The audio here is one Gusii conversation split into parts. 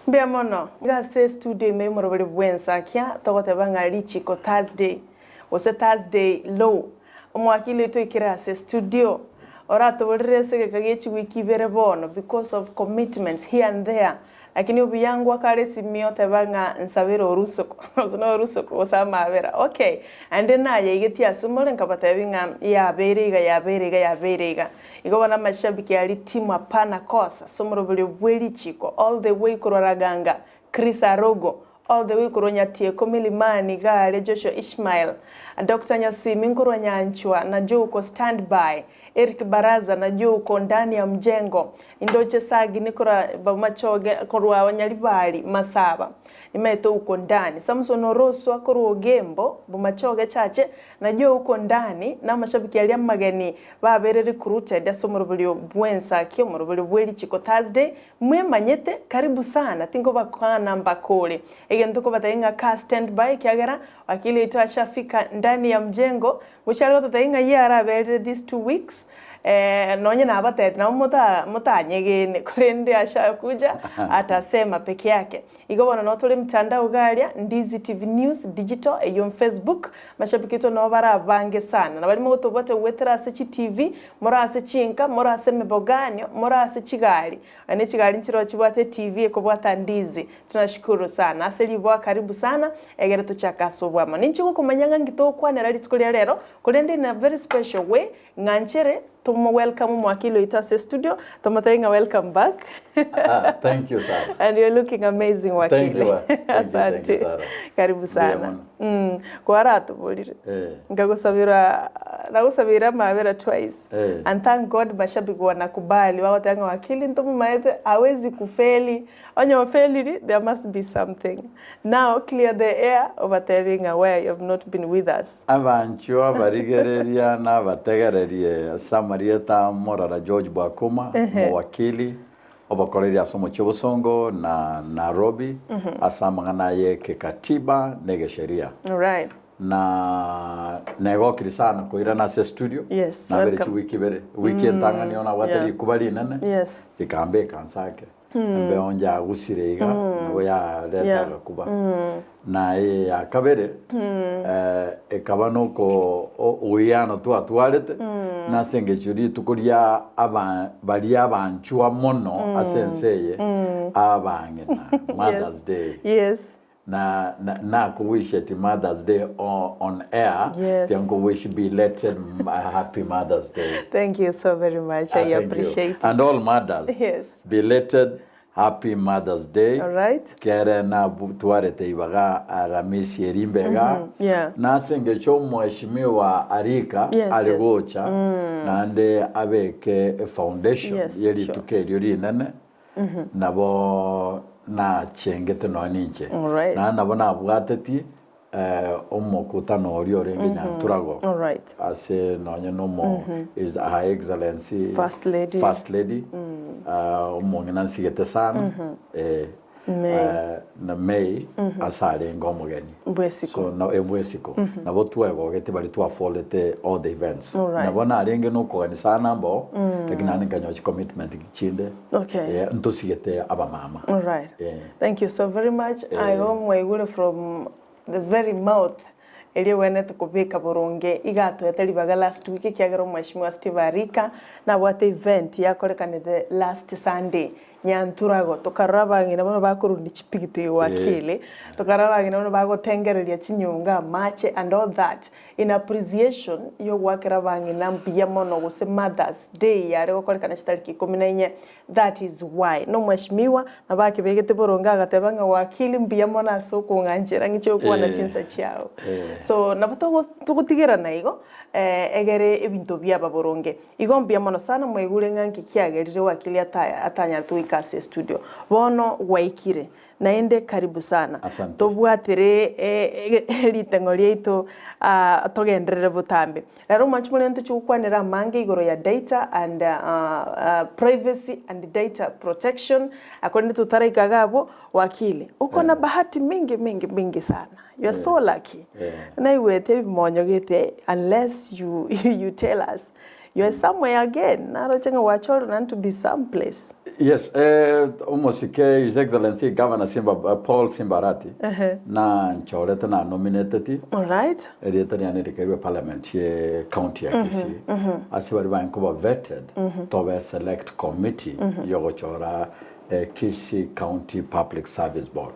Mbuya mono. Iga ase estudio ime y'omoroberi bw'ensakia togoteba ng'a richiko Thursday gose Thursday law. Omwakili oito oikire ase estudio oratoborere ase egeka gie chiwiki ibere bono because of commitments here and there lakini obuya ngoaka are esimi oteba ng'a nsabere orusuko gose na orusuko gose amabera okay. Naende nayaigetie ase more nkabatebia ng'a yabeire iga yabeire iga yabeire iga. Igo bono amashabiki aria timu hapana kosa ase omoroberio bwe richiko all the way korwa Raganga, Chris Arogo, all the way korwa Nyatieko Milimani iga aria Joshua Ishmael, Doctor Nyasimi nkorwa Nyanchwa na Joe uko stand by, Eric Baraza na Joe uko ndani ya mjengo, Indoche Sagini korwa Bomachoge korwa Nyaribari Masaba nimaete uko ndani, Samson Oroswa korwa Ogembo Bomachoge Chache na Joe uko ndani na amashabiki aria amageni Babeire recruited ase omoroberio bw'ensaki, omoroberio bwe richiko Thursday, mwemanyete, karibu sana, tinkobakwana mbakore. Egento nkobatebia ng'a kaa stand by ekiagera wakili oito ashafika ndani ya mjengo, gochia are gototebia ng'a ye araberire these 2 weeks, nonye nabatebeti nabo mota motanyegene korende ashakuja atasema peke yake. Igo bono noo tore mtandao iga aria, Ndizi TV News Digital eyio Facebook, Mashabiki aito nao bare abange sana, na baria mogotobwata goetera ase chi TV, more ase chinka, more ase emeboganio, more ase chigari, nonya ne chigari nchiroo chibwate eTV ekobwata Ndizi. Tunashukuru sana. Ase riboa karibu sana, egere tochake ase oboamo. Ninche gokomanya ng'a nki togokwanera rituko ria rero, korende in a very special way, ng'a nchere tomo welcome omwakili oito ase estudio, tomotebie ng'a welcome back. Ah, thank you, Sarah. And you're looking amazing Thank wakili. you, ah. Thank you, thank you, Asante. Sarah. Karibu Mbuya sana. mono. Kwaratoborire. Nkagosabera nagosabera amabera twice. And thank God mashabiki wanakubali bagoteba ng'a wakili ntomomaete hawezi kufeli. Onye ofeliri there must be something. Now clear the air obatebie ng'a where you have not been with us. Abanchwa abarigereria na abategererie ase amarieta Morara George Bwakuma, omowakili, obokoreri ase omochie obosongo na Nairobi ase amang'ana ye kekatiba na egesheria. Alright. Na negokiri sana koirana ase estudio. Yes, Nabere welcome. chiwiki ibere. Wiki entang'ani nigo nabwate rikuba rinene. Rikambeka nse ake. Embeo njagusire iga nabo yareta agakuba. Na eye ya kabere ekaba noko owiano twatwarete nase engencho rituko ria aba baria abanchwa mono ase ense eye abang'ina Mother's Day. Yes. Na na nakowish Mother's Day on air Yes. tiankowish belated happy Mother's Day. Thank you so very much. Ah, I thank you. appreciate it. And all mothers. Yes. Belated happy Mother's Day. All right. Kere na twarete ibaga Aramisi erimbega. Yeah. Nase engencho omweshimiwa Arika Yes, are yes. gocha naende abeke efoundation Yes, ye rituko erio rinene nabo nachengete nonya ninche. Alright. Naende nabo nabwateti omokutano oria orenge Nyanturago Alright. ase nonya nomo His Her Excellency First Lady. First Lady omong'ina nsigete sana May. na May ase arenge omogeni. Bwesiko. So na ebwesiko. Nabo twegogete baria twafolete all the events. Alright. Nabo narenge nokogani sana mbo, lakini naende nkanyora chicommitment chinde. Okay. Ntosigete abamama. Alright. Thank you so very much. Igo mwaigure from the very mouth eria egwenerete kobeka boronge iga atoete ribaga last week ekiagera omweshimiwa Steve Arika nabwate event yakorekanete last Sunday Nyanturago tokarora abang'ina bono bakorunda chipigipigi wakili tokarora abang'ina bono bagotengereria chinyonga amache and all that in appreciation yogoakera abang'ina mbuya mono gose Mother's Day yare gokorekana chitariki ikomi na inye That is why nomweshimiwa nabo akebegete boronge agateba ng'a wakili mbuya mono ase okong'anchera ng'iche gokwana chinsa chiao. So nabo togo togotigerana igo egere ebinto biaba boronge. Igo mbuya mono sana mwaigure ng'a nki kiagerire wakili ata atanyarete goika ase estudio. Bono gwaikire naende karibu sana. Asante. Tobwatere riteng'o riaito togenderere botambe. Rero omwanchi more ntochie gokwanera amange igoro ya data and privacy and data protection, korende totaraika iga abwo, wakili, uko na bahati mingi mingi mingi sana, you are so lucky. Naigwete ebimonyo gete unless you you tell us you are somewhere again, naroche ng'a gwachorire naende to be some place. Yes, omosike His Excellency Governor Simba, Paul Simba Arati nanchorete na nominateti Alright. erieta riane rikairwe parliament ye county ya Kisii ase baria baye nkoba vetted tobe select committee yogochora Kisii County Public Service Board.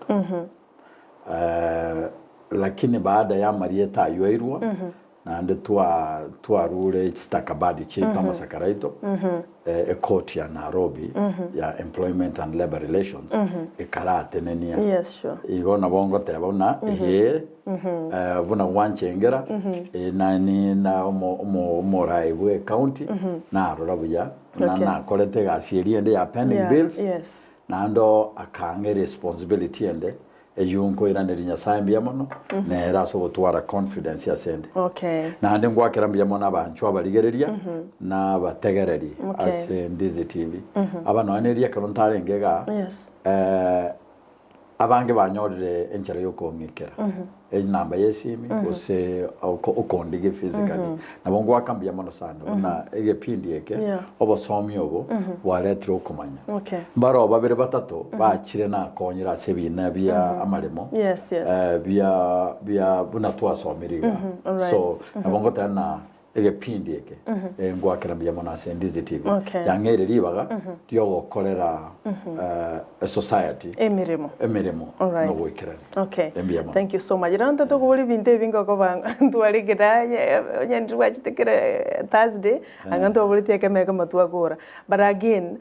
Lakini baada ya amarieta ayio airwa Naende twarure chistakabadi chiaito amasakara aito, ekoti ya Nairobi ya Employment and Labour Relations ekaratenenia. Yes, sure. Igo nabo ngoteba buna ee, buna gwanchengera, nani na omorai bwe ecounty narora buya buna nakorete egasi eria ende ya pending bills, naende akang'a eresponsibility ende Eyio nkoiraneria Nyasae mbuya mono, nere ase ogotwara confidence ase 'nde. Okay. Naende ngwakera mbuya mono abanchwa abarigereria na abategereri Okay. ase Ndizi TV. Aba nonya neria ekero ntarenge igaa, Yes. abange banyorire enchera yokong'ikera enamba y'esimi gose okondigia physically. Nabo ngwaka mbuya mono sana buna egepindi eke Yeah. obosomi obo bwaretire okomanya. Okay. Mbaroo babere batato bachire nakonyire ase ebina bia amaremo Yes, yes. bia bia buna twasomire iga. Alright. So nabo ngoteba na egepindi eke ngwakera mbuya mono ase Ndizi TV. Okay. Yang'eire ribaga riogokorera esociety Emeremo. emeremo Alright. nogoikerania. Okay. Mbuya mono. Thank you so much. Rero ntotokobora ebinto ebi ngokoba ntwarekera onye ntibwachete kera Thursday, anga ntwaboretie ekemo ekemo twakora. But again,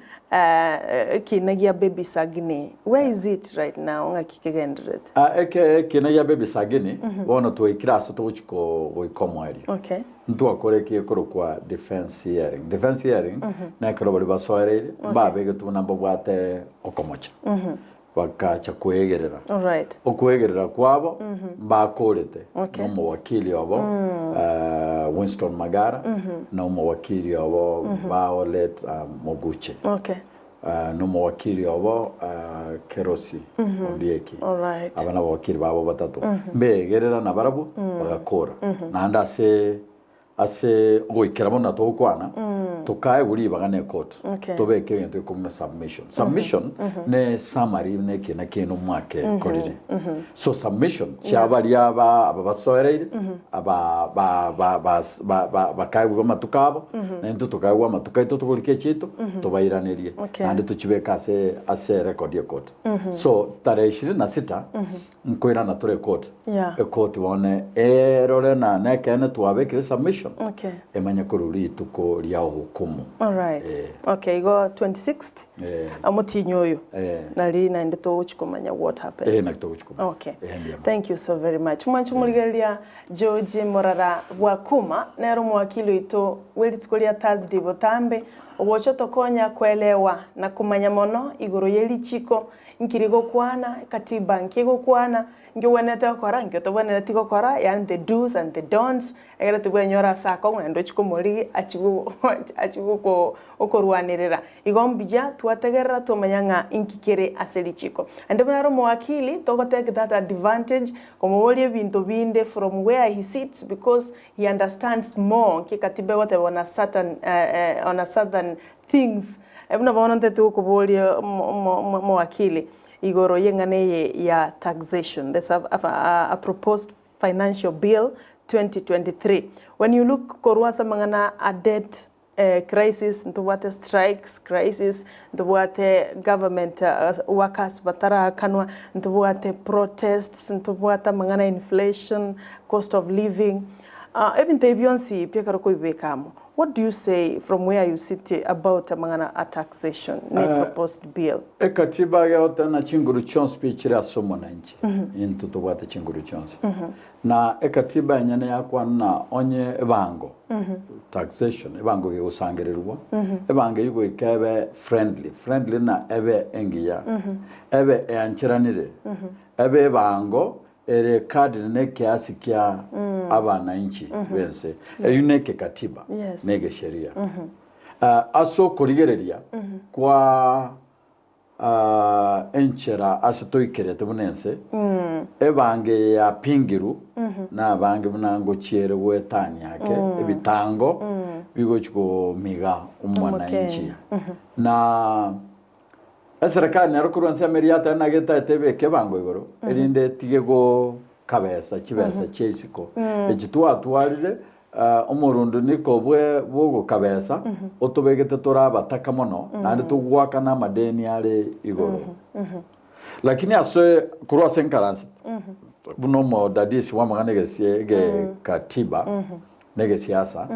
ekina gia baby Sagini, where is it right now ng'aki kegendererete? Ah, eke ekina gia baby Sagini, bono twaikire ase togochi ko goika omoerio. Okay. Ntwakora eki ekorokwa defense hearing. Defense hearing, nekero baria basoereire, mbabegetwe buna mbabwate okomocha. Bagacha kwegerera. Alright. Okwegerera kwabo mbakorete Okay. nomowakili obo Winston Magara na omowakili obo Violet Moguche Okay. nomowakili obo Kerosi Ondieki. Alright. Aba nabawakili babo batato. Mbegerera nabarabwo bagakora. Naende ase Ase ogoikera bono togokwana, tokaegwa ribaga ne court, Okay. tobeke egento gekobua buna submission. Submission ne summary ne ekina kende omwakekorire. So submission chia baria aba ababasoereire, aba ba ba bas ba ba bakaegwa amatuko abo, na intwe tokaegwa amatuko aito tokorika echiaito, tobairanerie. Okay. Naende tochibeke ase ase record ye court. So tarehe ishirini na sita, Nkoirana tore ekoti. Yeah. Ekoti bono erore na nekeene twabekire submission. Okay. Emanye korwa rituko ria ohukumu. Alright. Eh. Okay, igo 26th Eh. omotinyi oyo Eh. nari naende togochi komanya what happens. Eh, naki togochi komanya. Okay. Eh, mbuya mono. Thank you so very much. Mwanche morigereria George Morara Bwakuma nere omowakili oito bwe rituko ria Thursday botambe ogocha otokonya koelewa na komanya mono igoro ye richiko Nkiri gokwana, katiba nki egokwana, nki ogwenerete gokora, nki otabwenereti gokora, yaani the do's and the don'ts, ekero tibwenyora ase akong'u naende ochie komorigia achie achie goko gokorwanerera. Igo mbuya twategerera twamanya ng'a inki kere ase richiko. Naende buna are omowakili, togo take that advantage komoboria ebinto binde from where he sits because he understands more nki katiba egoteba on a certain on a certain things. Buna bono ntete gokoboria omowakili igoro y'eng'ana eye ya taxation, there's a proposed financial bill 2023. When you look korwa ase amang'ana a debt crisis, ntobwate strikes crisis, ntobwate government workers batarakanwa, ntobwate protests, ntobwate amang'ana ya inflation, cost of living, ebinto ebi bionsi pi ekero koibeka amo. What do you say from where you sit about amang'ana a taxation ne proposed bill? Ekatiba egotena chinguru chionsi pi chire ase omonanchi, intwe tobwate chinguru chionsi. Na ekatiba enyene yakwana na onye ebango, taxation, ebango gegosangererigwa, ebango eyio goika ebe friendly, friendly na ebe engiya, ebe eancheranire, ebe ebango Ere kadiri nekeasi kia abananchi b'ense. Eyio nekekatiba, Yes. negesheria. Ase okorigereria kwa enchera ase toikerete buna ense, ebango eye yapingirwe nabange buna ngochiere goetania ake ebitango bigochi komiga omwananchi. Omokenya. Na. Eserekari nero korwa ensemo eria yateba naki etaete ebeke ebango igoro, erinde etige gokabesa chibesa chia isiko. Echi twatwarire omorunduniko bwe bw'ogokabesa otobegete tore abataka mono, naende togoakana amadeni are igoro. Lakini ase korwa ase nkaranse buna omodadisi bw'amang'ana egesie egekatiba na egesiasa,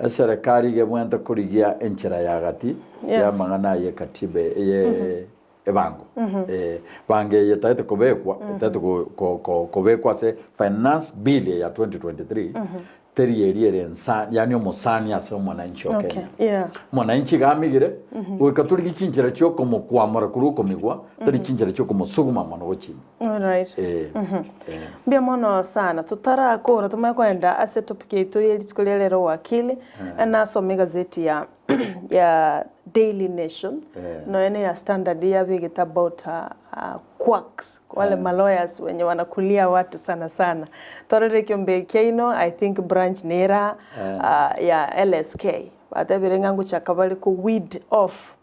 Eserekari iga ebwenerete korigia enchera ya gati y'amang'ana aya ekatiba eye ebango. Ebango eye etagete kobekwa, etagete kobekwa ase finance bill eye ya 2023, teri eria ere ensa yaani omosani ase omwananchi o Kenya. Omwananchi iga amigire, goika torigie chinchera chia okomokwamora korwa okomigwa, tari chinchera chia okomosuguma mono gochia ime. Alright. Eh, eh. Mbuya mono sana. Totarakora tomanye kogenda ase etopic yaito ye rituko ria rero wakili, nasoma egazeti ya ya Daily Nation, nonya ne ya Standard yabegete about quacks, wale ma lawyers wenye wanakulia watu sana sana. Torore ekiombe kiaino I think branch nera ya LSK, batebire ng'a ngochaka bare ko weed off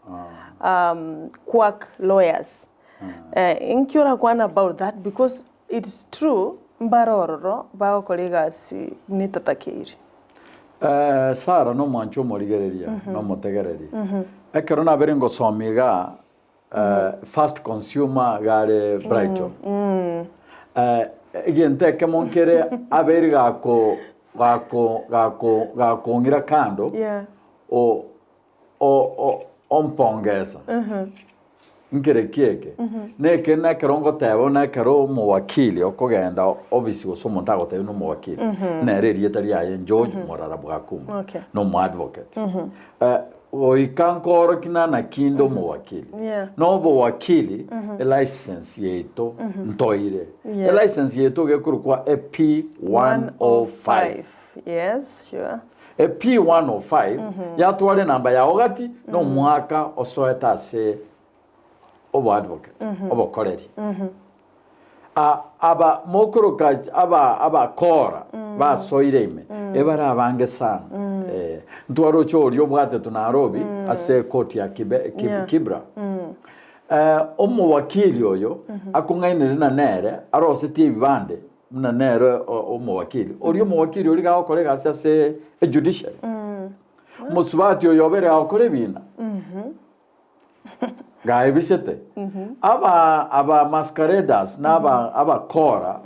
quack lawyers. Inki orakwane about that because it's true mbare ororo bagokora egasi buna etatakeiri. Sarah nomwancha omorigereria na omotegereri. Ekero nabere ngosoma igaa first consumer iga are Brighton. Egento ekemo nkere abeire gako gako gako gakong'ira kando o ompongesa. Nkereki eke? Nekeene ekero ngoteba buna ekero omowakili okogenda ofisi gose omonto agotebia nomowakili, nere erieta riaye George Morara Bwakuma, nomoadvocate. Goika nkoorokia nana inde omowakili. Nobowakili elicense yaito ntoire. Elicense yaito iga ekorokwa e P105. Yes, sure. E P105 yatwara enamba yao gati na omwaka osoete ase oboadvocate, obokoreri. Aba mokoroka aba abakora basoire ime ebare abange sana. Ntwaroche oria obwatetwe Nairobi ase ekoti ya Kibe, Kib, Kibra. Omowakili oyo akong'ainereria na nere arosetie ebibande Buna nere omowakili, oria omowakili oria gagokora egasi ase ejudiciary, omosubati oyo obere gagokora ebina, gaebisete, aba aba masqueraders na aba abakora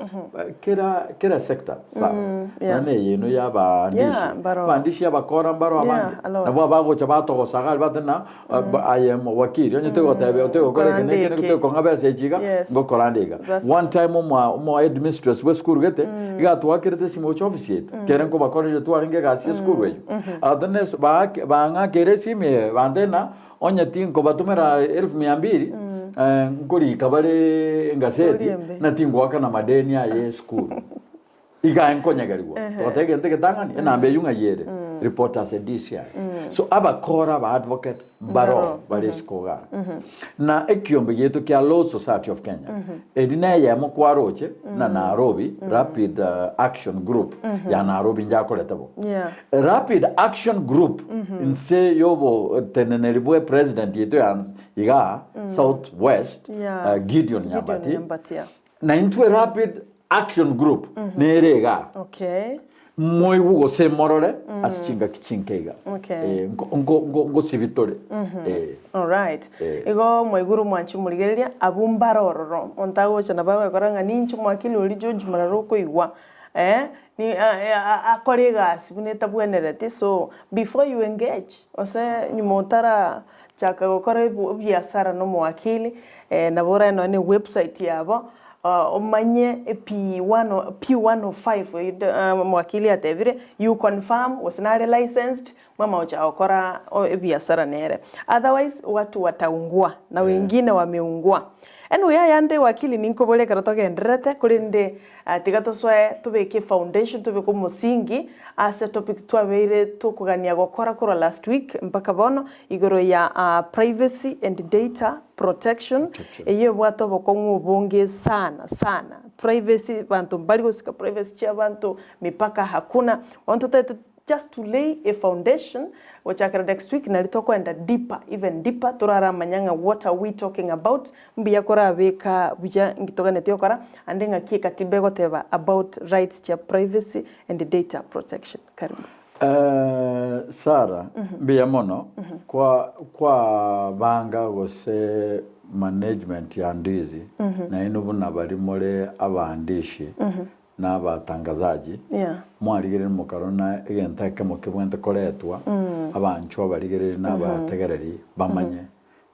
kera kera sector sawa, yeah. Nonya na eye ino ya abaandishi, Yeah, mbaro. abaandishi abakora mbaro Yeah, abange, a lot. nabwo abagocha batogosa iga aria bateba ng'a Aye omowakili, onye tigotebia tigokora eke na eke, Ngokora nigo tigokong'a besa echi iga, Yes. ngokora nde iga. That's One time omoa omo headmistress bwe esukuru gete, iga atwakerete esimo gocha ofisi yaito, kere nkobakoreire twarenge egasi esukuru eyio. Agateba nese baake bang'akere esimi eye bantebie ng'a onye tinkobatomera elfu mia mbili, nkorika bare engaseti, Story embe. na tingoakana madeni aye esukuru. Iga nkonyegerigwa. Togoteba egento egetang'ani, enamba eyio ng'ai ere? Report ase DCI. So abakora aba advocate mbaro bare isiko igaa. Na ekiombe giaito kia Law Society of Kenya, eri neyemo kwaroche na Nairobi Rapid Action Group ya Nairobi njakorete bo. Rapid Action Group inse yoboteneneri bwe president yaito ya igaa South West Gideon Nyambati, Na intwe Rapid Action Group nere igaa. Okay. Moigwe gose morore ase chingaki chinke iga. Okay. Eh, nko- nko- nko- ngosibi tore. Eh. Alright. Eh. Igo mwaigure omwanchi omorigereria, abwo mbare ororo. Monto agocha nabo agwekora ng'a ninche omwakili oria George Murara okoigwa. Eh, ni a- a- akore egasi buna etabwenereti. So, before you engage, gose nyuma otara Chaka gokora ebiasara nomowakili, nabo orae nonya ne website yabo, omanye P1 P105 eyio omowakili atebire, you confirm gose nare licensed, mwamanya gochaka gokora ebiasara nere. Otherwise watu wataungua na wengine wameungua. Anyway ayande wakili ninkobore ekero togendererete korende tiga tosoe tobeke efoundation tobeke omosingi ase etopic twabeire tokogania gokora korwa last week mpaka bono igoro ya privacy and data protection eyio ebwate obokong'u obonge sana sana. Privacy banto mbari gosika privacy chia abanto mipaka hakuna. Bono totagete. Just to lay a foundation, gochakera next week nari tokoenda deeper, even deeper, toraramanya ng'a what are we talking about, mbuya korabeka buya nki toganetie gokora, ande ng'aki ekatiba egoteba about rights chia privacy and data protection. Karibu. Sarah, mbuya mono kwa kwabanga gose management ya Ndizi nainwe buna baria more abaandishi na abatangazaji, mwarigereria mokarora egento ekemo kebwenerete koretwa, abanchwa abarigereria na abategereri bamanye,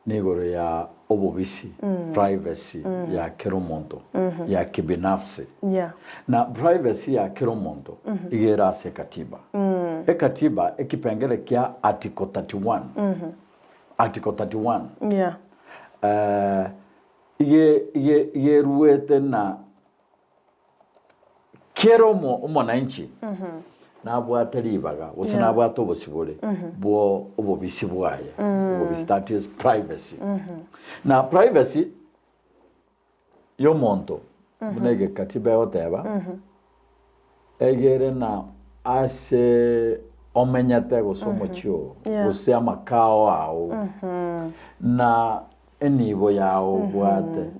nigoro ya obobisi, privacy, ya kera omonto, ya kibinafsi. Na privacy ya kera omonto iga ere ase ekatiba. Ekatiba ekipengere kia article 31, article 31, iga iga iga eruete na Kera omonanchi nabwate ribaga gose nabwate obosibore bwo obobisi bwaye, obobisi that is privacy. Na privacy yomonto buna egekatiba egoteba, egere na ase omenyete gose omochie oo gose amakao ao na enibo yao obwate.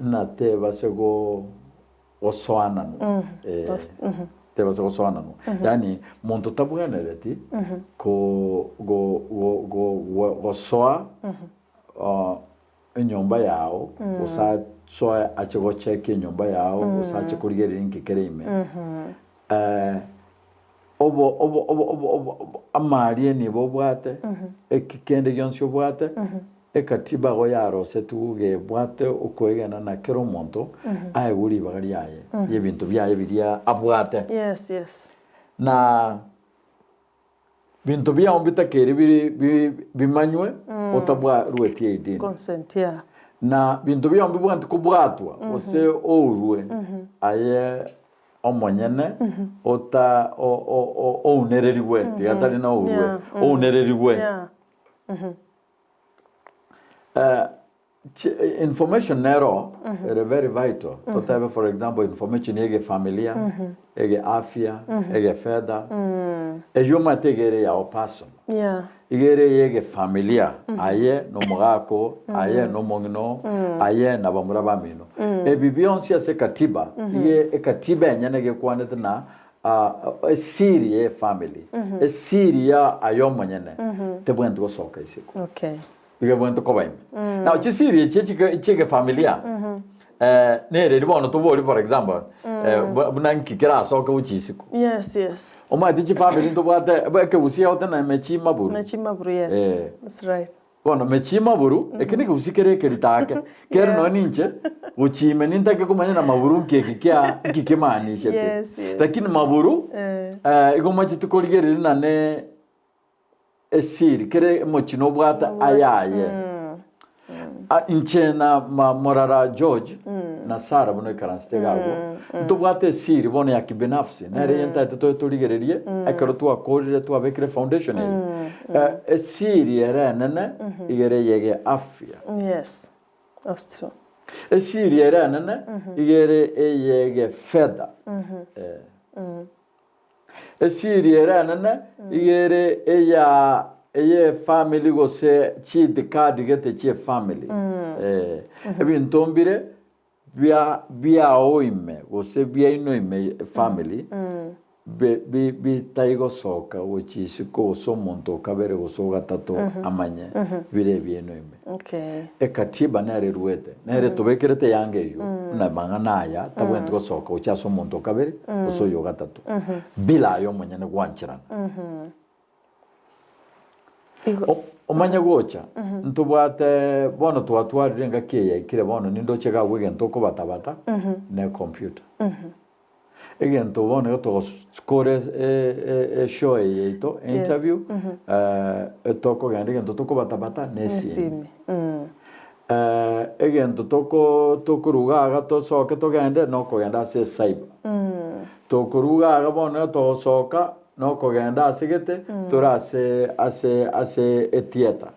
Ng'a tebase gosoananwa, eh, tebase gosoananwa. Yaani monto tabwenereti ko- go- go- go- go- gosoa enyomba yao, gose asoe ache gochekia enyomba yao, gose ache korigereria inki kere ime. Obo obo obo obo obo amari nigo obwate, eki kende gionsi obwate, ekatiba igo yarosetigwe iga ebwate okoegena na kera omonto aegwe ribaga riaye ri'ebinto biaye biria abwate. Yes, yes. Na binto biao mbitakeire biri bi bimanywe otabwarueti eidini. Consent, yeah. Na binto biao mbibwati kobwatwa gose ourwe aye omonyene ota o- o- o- ounererigwe, tiga tari na ourwe, Yeah, ounererigwe. Yeah. Eh, chi- information nero ere very vital totebe for example information ya egefamilia ege afya ege fedha eywo omanyete iga ere yao personal Yeah. iga ere ya egefamilia aye na omogaka oo aye na omong'ina oo aye na bamura bamino ebi bionsi ase ekatiba iga ekatiba enyene iga ekwanete na esiri ya efamily esiri ya aye omonyene tebwenereti gosoka isiko Okay. Iga ebwenerete koba ime. Now chisiri echi chike chiegefamilia nereri bono tobori for example buna nki kerasoke gochia isiko. Yes, yes. Omanyete chifamiri ntobwate ekegusia ote na mechie maburu. Mechie maburu, yes. That's right. Bono mechie maburu, eki nekegusia kere ekerito ake, kere nonya ninche gochia ime nintake komanya na maburu nki eki kia nki kemaanishete. Yes, yes. Lakini maburu igo omachete korigereria na ne Esiri, kere emochie nobwate ayaye. Inche na morara George na Sarah buna oikaransete iga agwo, ntobwate esiri bono ya kibinafsi, nere eye ntaete toe torigererie ekero twakorire twabekire foundation eye. Esiri ere enene iga ere eyege afya. Yes, that's true. Esiri ere enene iga ere eyege fedha. Esiri ere enene iga ere eya eyefamily gose chiitikadi gete chiefamily. Eh, ebinto mbire bia biao ime gose biaino ime efamily bi bi bitaigosoka gochia isiko gose omonto okabere gose ogatato amanye bire ebiaino ime. Okay. Ekatiba nere eruete, nere etobekerete eyanga eyio, buna amang'ana aya tabwenereti gosoka gochia ase omonto o kabere gose oyo o gatato, bila aye omonyene gwancherana. Igo Omanye gocha, ntobwate bono twatwarire engaki eye yaikire bono nindoche iga agwo egento okobatabata ne computer. Egento bono iga togokora eshow eye yaito, interview, tokogenda egento tokobatabata ne esimi. Egento toko tokoruga iga tosoke togende nokogenda ase ecyber. Tokoruga iga bono iga togosoka nokogenda ase gete tore ase ase ase etheatre.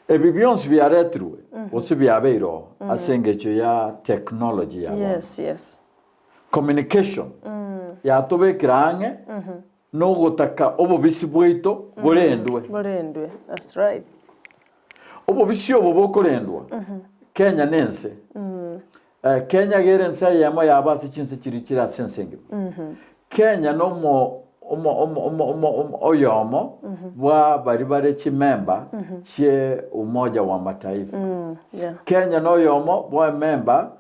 Ebi bionsi biaretirwe gose biabeire oo ase engencho ya technology ya bono. Yes, yes. Communication. yatobekire ang'e nogotaka obobisi bwaito borendwe. Borendwe. That's right. Obobisi obo bokorendwa, Kenya nense. Kenya iga ere ense eyemo yabo ase chinse chiria chire ase ense engima. Kenya nomo omo omo omo omo omo oyomo bwa baria bare chimemba chie Umoja wa Mataifa. Yeah. Kenya noyomo bwa ememba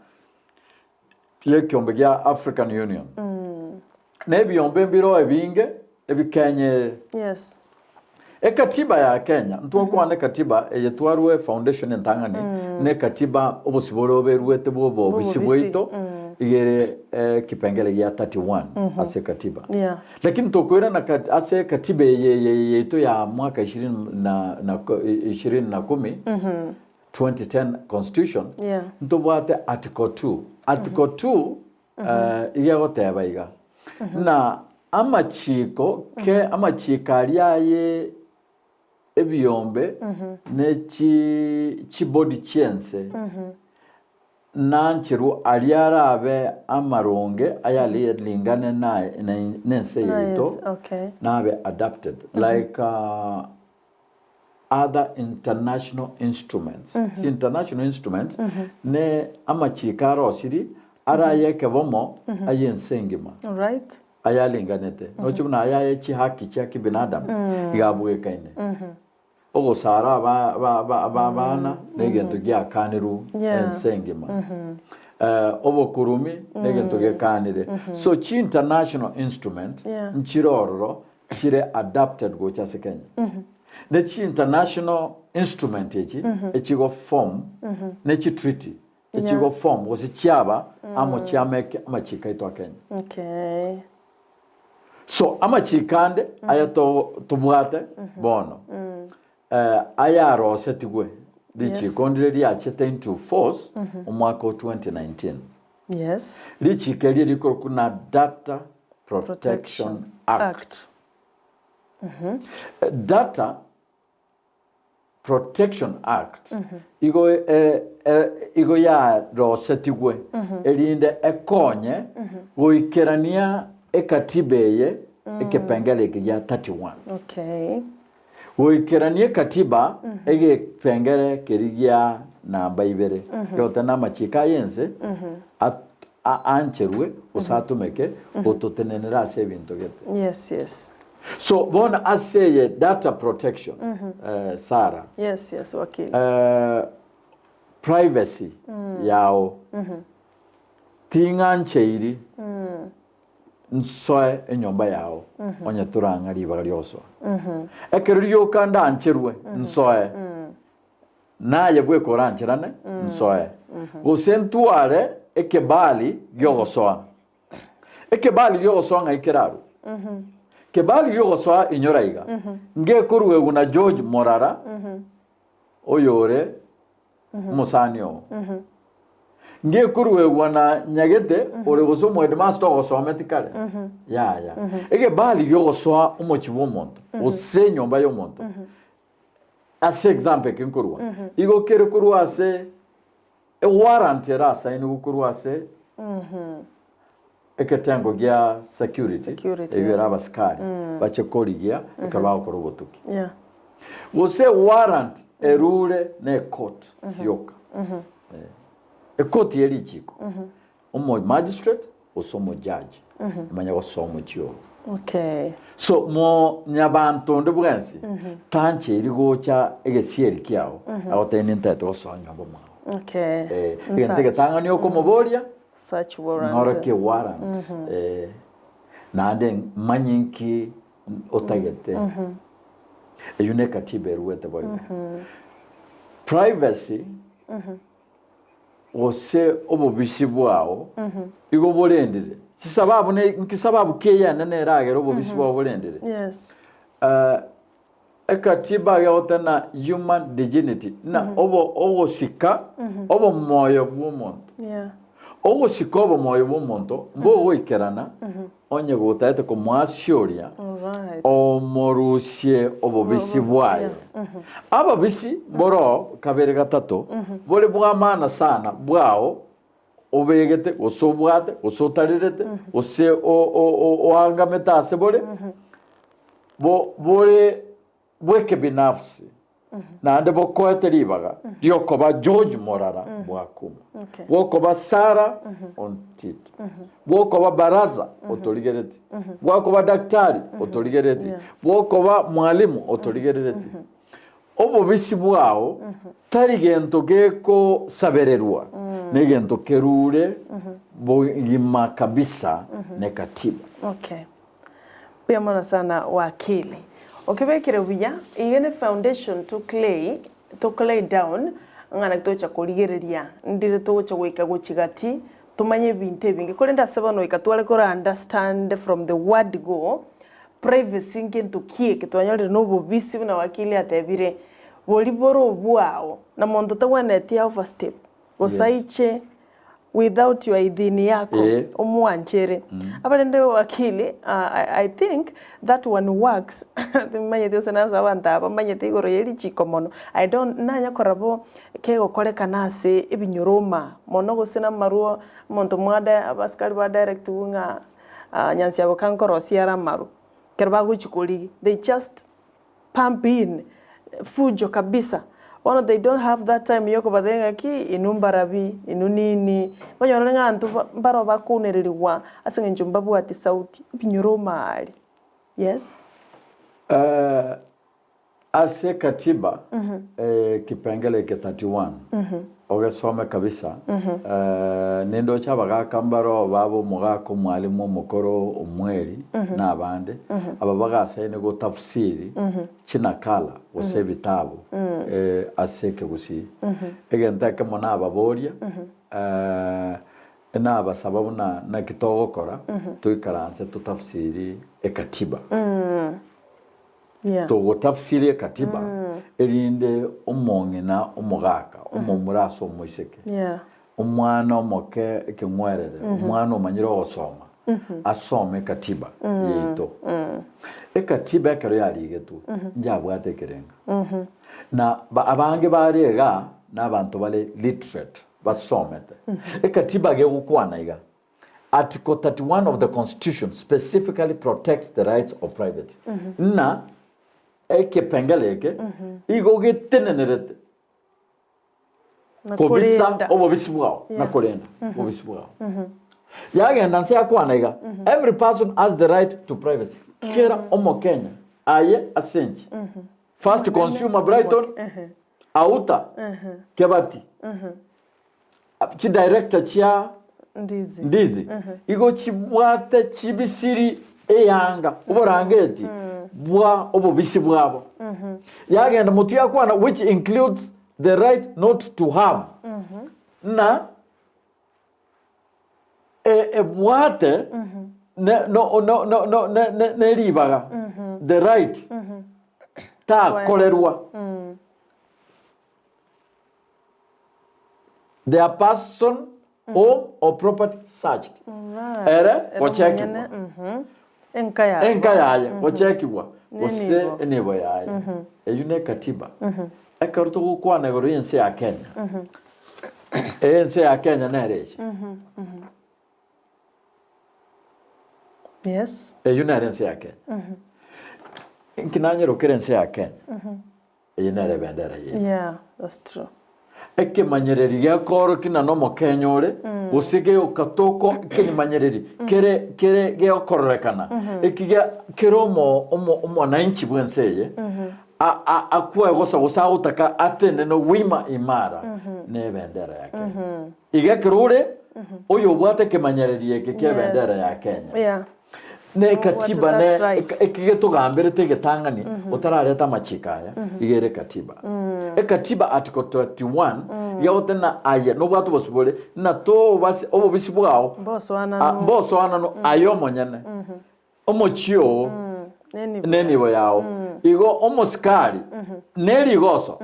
y'ekiombe gia African Union. Na ebiombe mbiroo ebinge ebi Kenya ere. Yes. Ekatiba ya Kenya, ntwakwana ekatiba eye twarwe foundation entang'ani, na ekatiba obosibore obe eruete bwa obobisi Bw'obobisi, bwaito, iga ere ekipengele gia 31 ase ekatiba. Yeah. Lakini tokoirana kat- ase ekatiba eye eye yaito ya mwaka ishirini na, na ko- ishirini na kumi, 2010 constitution, Yeah. ntobwate article 2. Article 2 eh, iga egoteba iga, ng'a amachiko ke amachiko aria aye ebiombe ne chi chibody chi'ense nancherwe aria arabe amaronge ayalingane na nense yaito Nice. Okay. nabe adapted like uh, other international instruments. International instruments ne amachiko arosirie are aye ekebomo aye ense engima Alright. ayaringanete noche buna aya aye chihaki chia kibinadamu iga abwekaine. Ogosara aba aba aba aba abana na egento giakanirwe Yeah. ense engima. Eh, obokurumi na egento gekanire. So chi international instrument Yeah. nchire ororo chire adapted gocha ase Kenya. Ne chi international instrument echi echigo form ne chi treaty echigo form gose chiaba amo chiameke amachiko aito a Kenya. Okay. So amachiko ande aya to tobwate bono eh, ayarosetigwe richiko ndire riachete into force omwaka o 2019. Yes. Richiko erio rikorokwa na Data Protection Act. Act. Data Protection Act igo eh, eh, igo yarosetigwe erinde ekonye goikerania ekatiba eye ekepengele eke gia 31. Okay. Goikerania ekatiba egepengere keria gia namba ibere gegote na amachiko aye ense at- a- ancherwe gose atumeke gototenenera ase ebinto gete. Yes, yes. So bono ase eye data protection eh, Sarah Yes, yes, wakili. eh, privacy yao ting'ancheiri Nsoe enyomba yao, onye torang'a ribaga ri'ogosoa. Ekero rioka ndancherwe, nsoe, naye bweka orancherane, nsoe. Gose ntware ekebali gi'ogosoa. Ekebali gi'ogosoa ng'ai kerarwe? Kebali gi'ogosoa inyora iga, ngekoruegwa na George Morara, oyore omosani oo. Ngekoruegwa na nyagete ore gose omoheadmaster ogosometi kare? Yaya. Egebali giogosoa omochie bw'omonto gose enyomba y'omonto ase example eke nkorwa igo kere korwa ase ewarrant erasainigwe korwa ase eketengo gia security, Security, eywo ere yeah. abasikari bache korigia ekero bagokora obotuki. Yeah. Gose warrant erure ne ecourt yoka. Eh, Ecourt ye richiko. Omo magistrate gose omo judge emanye gosoa omochie oo. Okay. So monyabanto onde bwensi tancheiri gocha egesieri kiao agotebie nintagete gosoa nyomba mwao. Okay. Eh, egento Search. egetang'ani okomoboria Search warrant. Ng'orokie warrant eh, naende manye nki otagete. Eyio ne katiba eruete boigo. Privacy gose obobisi bwao igo borendire. Chisababu ne nki sababu ki eyenene eragere obobisi bwao borendire? Yes. Eh, ekatiba egoteba human dignity na obo ogosika obomoyo bw'omonto. Yeah. Ogosika obomoyo bw'omonto mbogoikerana onye gotagete komoasioria Alright. omorusie obobisi bwaye. Ababisi mboroo kabere gatato bore bwa maana sana bwao. obegete gose obwate gose otarerete gose o- o- o- oangamete ase bore, bo bore bw'ekebinafsi naende bokoete ribaga riokoba George Morara bwakuma, Okay. bwokoba Sarah Ontiti, bwokoba Baraza otorigereti, bwakoba daktari otorigereti, Yeah. bwokoba mwalimu otorigerereti. Obobisi bwao tari gento gekosabererwa, negento kerure bogima kabisa ne katiba. Okay. Mbuya mono sana wakili. Okebekire buya, iga ne foundation to clay, to clay down, ng'a naki togocha korigereria, ndire togocha goika gochia gati, tomanye ebinto ebinge. Korende ase bono goika tware kora understand from the word go, privacy ngento ki eke twanyorire na obobisi buna wakili atebire, boria bore obwao, na monto tagwenereti a overstep, gose aiche without your idhini yako Eh. omwanchere abarende wakili I, I think that one works timanyeti gose nase abanto aba bamanyete igoro ye richiko mono I don't nanya korora bo kegokorekana ase ebinyoroma mono gose na amarwa omonto mwade abasikari ba directiwu ng'a nyansi abo kankorosia are amarwa ekero bagochi korigia they just pump in fujo kabisa bono they don't have that time yokobatebia ng'aki inwe mbarabi, inwe nini, onyorore ng'a abanto mbaro bakounererigwa ase eng'encho mbabwati sauti, ebinyoro omaaria, yes. Ase katiba kipengele eke 31 ogesome kabisa nindoche abagaka mbaro babe omogaka omwalimu omokoro omweri na abande aba bagasaine gotafsiri chinakala gose ebitabu ase ekegusii. Egento ekemo nababoria nabasaba buna naki togokora toikaranse totafsiri ekatiba. Yeah. Togotafsiria ekatiba erinde omong'ina omogaka, omomura ase omoiseke, Yeah. omwana omoke ekeng'werere, omwana omanyire ogosoma, asome ekatiba yaito. Ekatiba ekero yarigetwe, njabwate ekerenga. Na ba- abange bare igaa, na abanto bare literate, basomete. Ekatiba gegokwana iga, Article 31 of the constitution specifically protects the rights of private ng'a ekepengele eke igo getenenerete Na kobisa korenda. obobisi bwao na Yeah. korenda obobisi bwao. Yagenda nse yakwana iga every person has the right to privacy kera omokenya aye ase enche first consumer Brighton auta kebati Chidirector chia Ndizi. Ndizi igo chibwate chibisiri eyanga oborangeti bwa obobisi bwabo. Yagenda motwe yakwana which includes the right not to harm na e- ebwate ne no no no no ne ne ne ribaga the right takorerwa. Their person, home or property searched. Alright. Ere Ere gochekigwa. omonyene, mhm. Enka yabo. Enka yaye gochekigwa gose Nenibo. enibo yaye. Eyio ne katiba. Ekero togokwana igoro y'ense ya Kenya, ense ya Kenya nere eche. Yes. Eyio nere ense ya Kenya. Inki nanyerokere ense ya Kenya? Eye nere ebendera yaito. Yeah, that's true. Ekemanyereri gekoorokia ng'a nomokenya ore, gose geoka toko ekemanyereri kere kere geokororekana ekiga kere omo omo omwananchi bw'ense eye a- a- akwegosa gose agotaka atenene wima imara na ebendera ya Kenya. Iga ekero ore oyobwate ekemanyereri eke kia ebendera Yes. ya Kenya. Yeah. Ne ekatiba ne That's right. eki getogamberete egetang'ani otarareta amachiko aya iga ere ekatiba. Ekatiba article 31 iga goteba ng'a aye nobwate obosio bore ng'a tobasi obobisi bwao Mbosoananu. mbosoananu aye omonyene omochie oo Nenibo. nenibo yao. Igo omosikari ne rigoso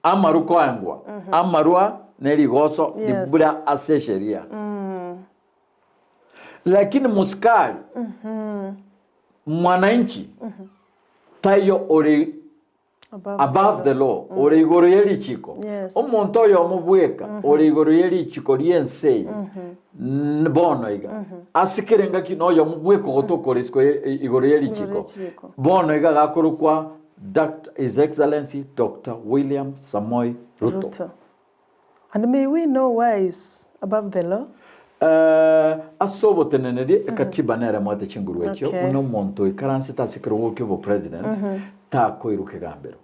amarwa koengwa amarwa ne rigoso Yes. ribura ase esheria. Lakini mosikari, mwananchi, taiyo ore Above above the law, ore igoro ye richiko. Yes. Omonto oyomo bweka ore igoro ye richiko ri'ense eye n- bono iga ase kera engaki noyomo bweka ogotoka ore isiko ye- igoro ye richiko richiko. bono iga gakorokwa Dr. His Excellency Dr. William Samoei Ruto. Ruto. And may we know why is above the law? Eh, ase oboteneneri ekatiba nere emwate chinguru echio Okay. buna omonto oikaransete ase ekerogo kia obopresident takoirwa kegambero.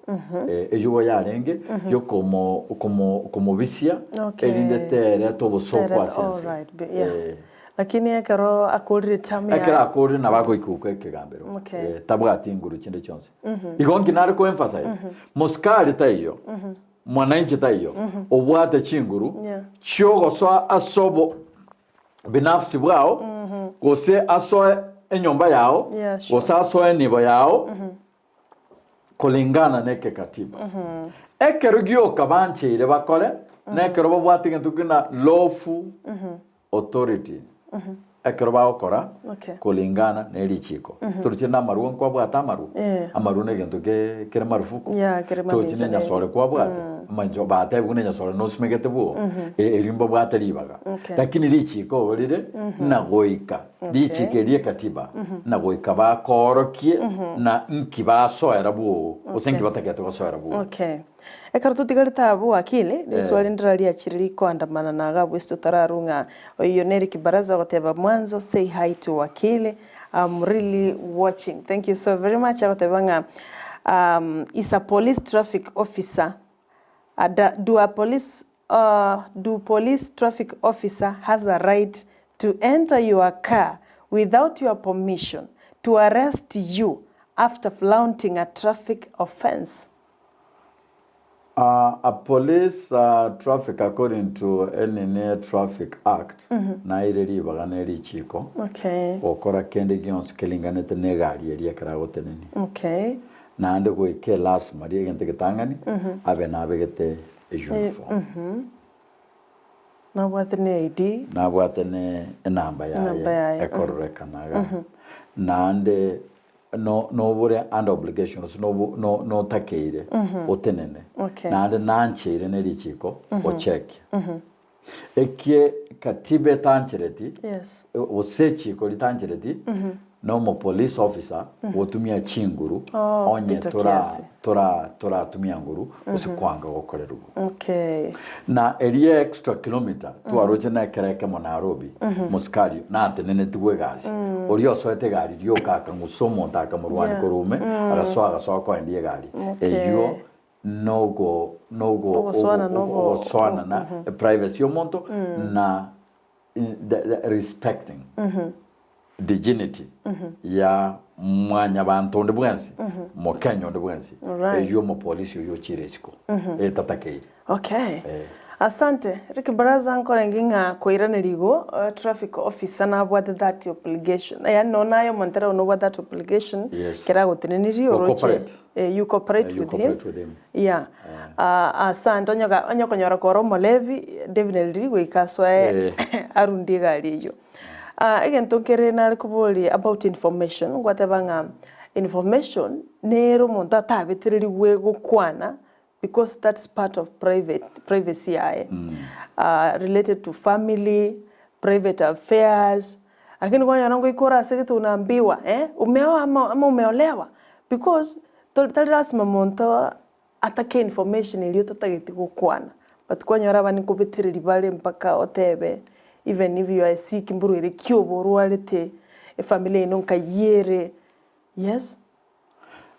Eh, eyio igo yarenge yokomo komo komobisia Okay. erinde tereta obosooku Tereta- ase ense. alright, be- yeah. Eh, Lakini ekero akorire term ekero yaye akorire nabo agoika okwa ekegambero. Okay. Eh, tabwati nguru chinde chionsi. Igo nki nare ko emphasize mosikari taiyo Mwananchi taiyo obwate chinguru Yeah. chiogosoa ase obo binafsi bwao gose asoe enyomba yao Yeah, sure. gose asoe enibo yao kulingana nekekatiba. Ekero gioka bancheire bakore nekero babwate egento kina lawful authority ekero bagokora Okay. kulingana ne richiko. Toroche na amarwa nkwabwate amarwa? Eh. Amarwa na egento ke kere marufuku. Yeah, kere Tochi mamincha na enyasore kwabwate. Amancho batebigwe buna enyasore nosimegete bwo. E- Erio mbabwate ribaga. Okay. Lakini richiko obo rire na goika richiko erie ekatiba na goika bakoorokie na nki basoera bwoo gose nki batagete gosoera bwoo. Okay. Ekero totigarete abwo wakili, riswali ndirariachire rikoandamana na iga abwo ase totararue ng'a oyio nere kibaraza ogoteba mwanzo say hi to wakili, I'm really watching. Thank you so very much agoteba ng'a is a police traffic officer ada do a police do police traffic officer has a right to enter your car without your permission to arrest you after flaunting a traffic offence? A police traffic according to enini traffic act naire ribaga ne richiko Okay. gokora kende gionsi kelinganete ne egari eria ekero agotenenia. Okay. Naende goika elasima ria egento egetang'ani abe nabegete euniform. Nabwate ne ID. Nabwate ne enamba Enamba yaye yaye, ekororekana iga. Naende no nobore under obligation gose nobo no notakeire otenene. Okay. Naende nancheire ne richiko ochekie. Ekie katiba etanchereti Yes. gose echiko ritanchereti na omo police officer gotumia chinguru Oh, onye kupita tora kiasi. tora toratumia nguru gose kwanga gokorerwa. Okay. Na eria extra kilometer twaroche na ekero ekemo Nairobi mosikari natenenetigwe egasi oria osoete egari rioka akang'usa omonto akamorwania Yeah. korwa ime agasoa agasoa koendia egari Okay. eywo nogo nogo Ogosoana ogo- nogo- ogosoana na privacy yomonto na the, the respecting dignity ya mwanyabanto onde bwensi mokenya onde bwensi Alright. eywo omopolisi oywo ochire isiko etatakeire Okay. Eh. Asante. Rick Baraza nkorenge ng'a koiraneria igo eh, traffic officer nabwate that obligation. Yaani nonya naye omontereba nobwate that obligation Yes. kera agotenenirie Go oroche cooperate. eh, you cooperate Eh, you with him. cooperate with him. Yeah. Ah, asante onye ga- onye okonyora kore omolevi definitely goika asoe Eh. arundie egari eyio. Ah, egento nkere nare koboria about information, ngwateba ng'a information nere omonto atabetererigwe gokwana because that's part of private privacy yaye ah, related to family, private affairs, lakini kwanyora ngoika ore ase gete unaambiwa eh, umeoa ama ama umeolewa because tori tari lasima monto atake information eria otatageti gokwana but kwanyora abande nkobetereria bare mpaka otebe even if you are sick mborwaire ki obo orwarete, efamiri yaino nkayiere, yes.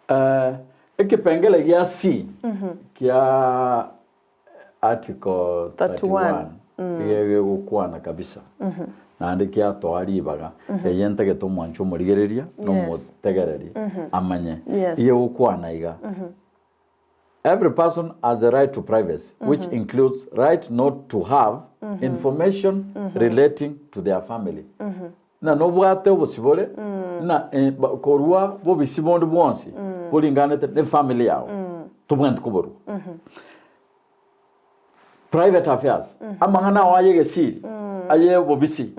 Eh, ekepengele gia C kia article 31 31 iga gegokwana kabisa naende kiatoa ribaga eye ntagete omwancho omorigereria na Yes. omotegereri amanye Yes. iga egokwana iga Every person has the right to privacy, which includes right not to have information relating to their family. Na nobwate obosibore na eh, ba- korwa bobisi bonde bwonsi boringanete ne family yao tobwenereti koborwa. Private affairs amang'ana ao aye egesiri aye obobisi.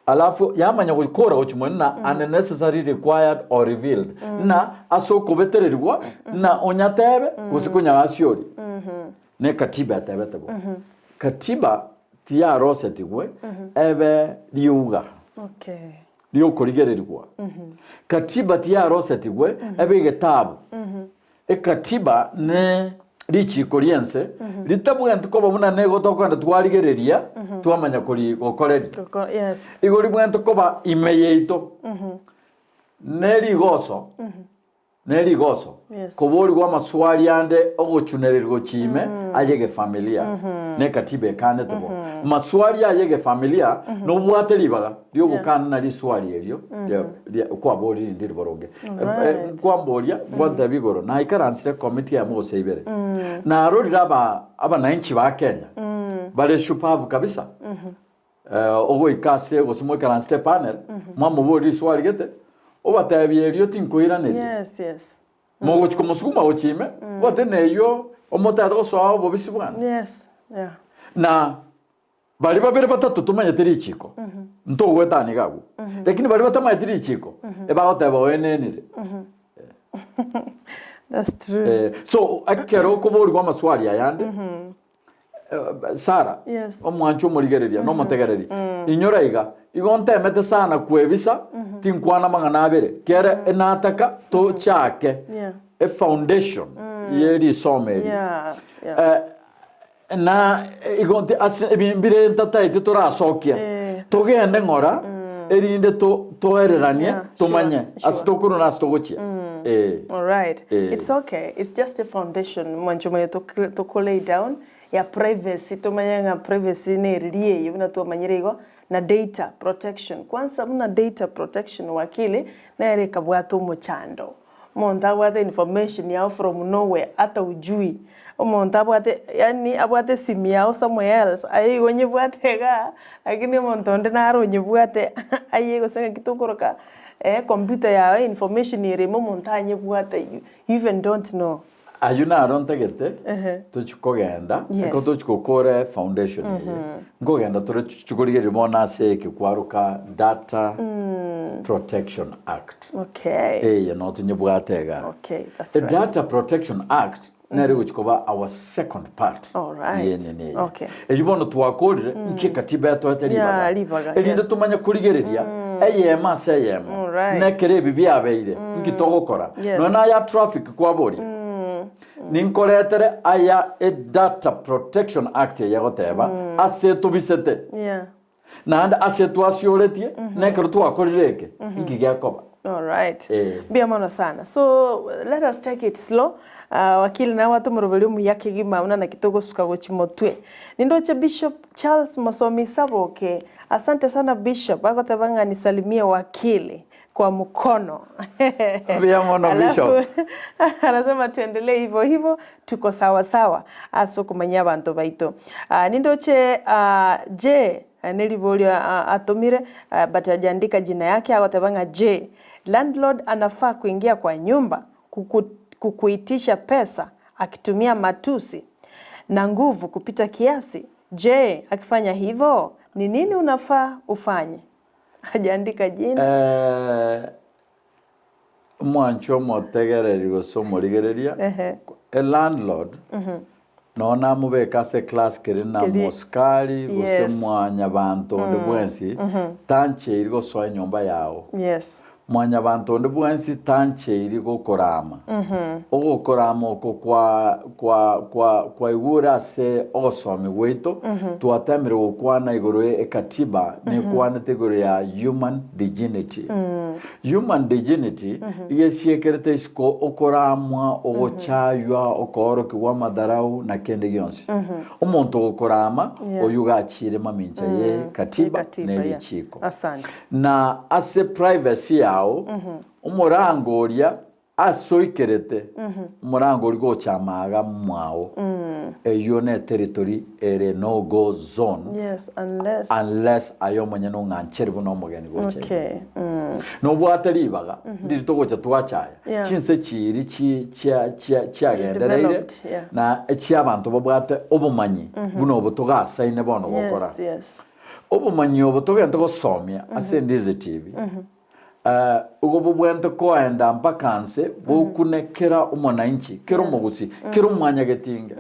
Alafu yamanya gokora gochia moino na unnecessary required or revealed na ase okobetererigwa na onyatebe gose konyagasioria. Ne katiba etebete bo. Katiba tiyarosetigwe ebe riuga Okay. riokorigererigwa. Katiba tiyarosetigwe ebe egetabu. Ekatiba ne richiiko ri'ense ritabwenereti koba buna nigo tokogenda twarigereria twamanya kori gokoreria. Goko- yes. Igo ribwenerete koba ime yaito ne rigoso ne rigoso Yes. koborigwa amaswali ande ogochunererigwa gochia ime aye egefamilia ne ekatiba ekanete bo. Maswali aye egefamilia nobwate ribaga riogokana na riswali erio ria- ria kwaborire rinde riboronge. Alright. Nkwamboria, nkwantebia igoro, naikaransire ekomiti eyemo gose ibere, narorire aba abananchi ba Kenya bare shupavu kabisa, ogoika ase gose moikaransete epanel, mwamoboria riswali gete, obatebia erio tinkoiraneria. Yes, yes. Mogochia komosuguma gochia ime, obate neyio omotete gosoa obobisi bwane. Yes, yeah. Na Baria babere batato tomanyete richiiko, ntogwetania iga agwo. Lakini baria batamanyeti richiiko, ebagoteba oenenire. That's true. Eh, so ekero okoborigwa amaswali ayande, eh, Sarah, Yes. omwancha omorigereria na omotegereri, inyora iga, igo ntemete sana kwebisa, tinkwana amang'ana abere, kere enataka tochake Yeah. efoundation ye risomo eri. Yeah. Yeah. Eh, Na igo nti ase ebi mbire ntataeti torasokia, Eh, togende ng'ora, erinde to toereranie Yeah, tomanye sure, ase sure. tokorwa na ase togochia. Eh. All right. Eh. It's okay. It's just a foundation mwancho mwenye toko lay down ya privacy tomanye ng'a privacy neriri eye buna twamanyire igo na data protection. Kwanza buna data protection wakili nere ekabwata omochando. Omonto abwate information yao from nowhere ata hujui, omonto abwate yaani abwate esimi yao somewhere else aye igo onyebwate igaa, lakini omonto onde naro onyebwate aye gose ng'aki tokoroka computer yao information ere ime omonto anyebwate you even don't know. Ayio naro ntagete Ehe. tochie kogenda Yes. ekero tochia gokora efoundation eye nkogenda tore tochie korigereria bono ase eke kwaroka Data Protection Act. Okay. Eye no tonyebwate igaa. Okay, that's E right. Data Protection Act nere egochia koba our second part Alright. yenene eye. Okay. Eyio bono twakorire nki ekatiba etoete Yeah, ribaga. ribaga, Erinde yes. tomanye korigereria eyemo ase eyemo Alright. nekero ebi biabeire nki togokora. Yes. Nonya naya traffic kwaboria ninkoretere aya e Data Protection Act eye egoteba ase etobisete Yeah. Naende ase twasioretie, nekero twakorire eke, inki gekoba? Alright. Eh. Mbuya mono sana. So let us take it slow. Uh, wakili nawe atomoroberie omuya kegima buna naki togosuka gochi motwe. Nindoche Bishop Charles Mosomi Saboke. Asante sana Bishop. Agoteba ng'a nisalimie wakili kwa mkono. Mbuya mono Alafu Bishop. anasema tuendelee hivyo hivyo tuko sawa sawa ase okomanyia abanto baito. Ah, nindoche ah, je neriborio ah, atomire ah, but hajaandika jina yake agoteba ng'a je landlord anafaa kuingia kwa nyumba kuku, kukuitisha pesa akitumia matusi na nguvu kupita kiasi je akifanya hivyo ni nini unafaa ufanye hajaandika jina Eh, omwancho omotegereri gose omorigereria Ehe. e landlord nonya namobeka ase eclass kere na Keri- mosikari gose Yes. mwanyabanto onde bwensi tancheiri gosoa enyomba yao yes Mwanyabanto onde bwensi tancheiri gokorama. Ogokorama oko kwa kwa kwa kwaigure ase ogosomi gwaito, twatemire gokwana igoro ye ekatiba nekwanete igoro ya human diginity. Human diginity iga esiekerete isiko okoramwa, ogochaywa, okoorokigwa amadharau na kende gionsi. Omonto ogokorama Yeah. oyio iga achiire mamincha ye katiba Katiba, ne yeah. richiiko. Asante. Na ase privacy yao, omorango oria ase oikerete, omorango oria gocha amaga mwao, eyio ne territory ere no go zone, Yes, unless. unless aye omonyene ong'anchere buna omogeni gocha ime. Okay. Mm. Nobwate ribaga, ndiri togocha twachaya, Yeah. chinse chiiri chi chia chia chiagendereire, Developed, yeah. na echiabanto babwate obomanyi buna obo togasaine bono gokora. Yes, yes. Obomanyi obo togente gosomia ase Ndizi TV, igo bobwente koenda mpaka nse bokune kera omwananchi, kera omogusii, kera omwanyagetinge.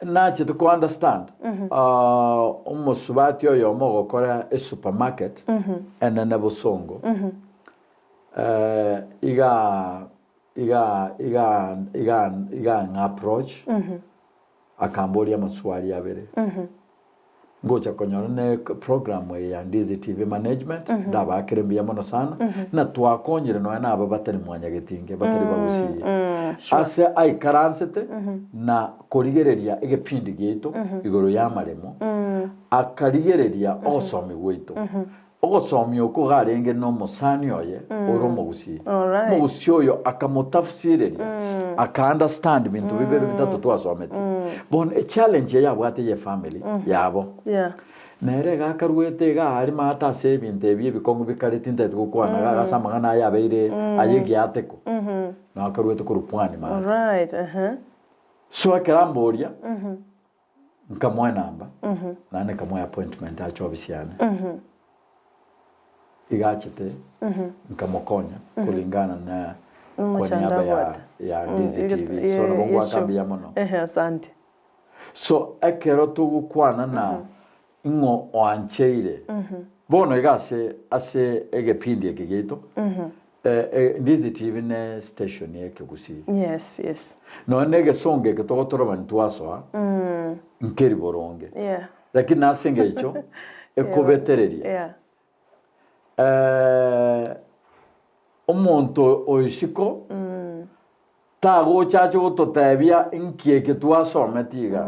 Nachete ko understand omosubati oyomo ogokora esupermarket enene bosongo, iga iga iga iga iga ang'a approach akamboria amaswali abere ngocha konyora ne program eye ya Ndizi TV management ndabakere mbuya mono sana na twakonyire nonya na aba batari mwanyagetinge batari bagusii ase aikaransete na korigereria egepindi giaito igoro y'amaremo akarigereria ogosomi gwaito Ogosomia okwo garenge nomosani oye ore omogusii. Alright. Omogusii oyo akamotafsireria, aka understand binto bibere bitato twasometie. Bono echallenge eye abwate ye family yabo. Yeah. Nere iga akaruete iga aria maate ase ebinto ebi ebikong'u bikare tintagete gokwana iga ase amang'ana aya abeire aye egiateko. Nabo akaruete korwa pwani maate. Alright, ehe. So ekero amboria, Nkamoa enamba, naende nkamoa appointment ache ofisi yane. Iga achete, nkamokonya kulingana na kwa Nomochando niaba ya, abwate. ya Ndizi TV. So nabo ngwaka mbuya mono. Ehe, asante. So ekero togokwana na ng'o oancheire, bono iga ase ase egepindi eke giaito, Ndizi TV ne station ya ekegusii. Yes, yes. Nonya na egesongo eke togotorobani twasoa, nkeri boronge. Yeah. Lakini ase engencho ekobetereria. Yeah. Omonto o isiko tagocha ache gototebia nki eke twasometi iga.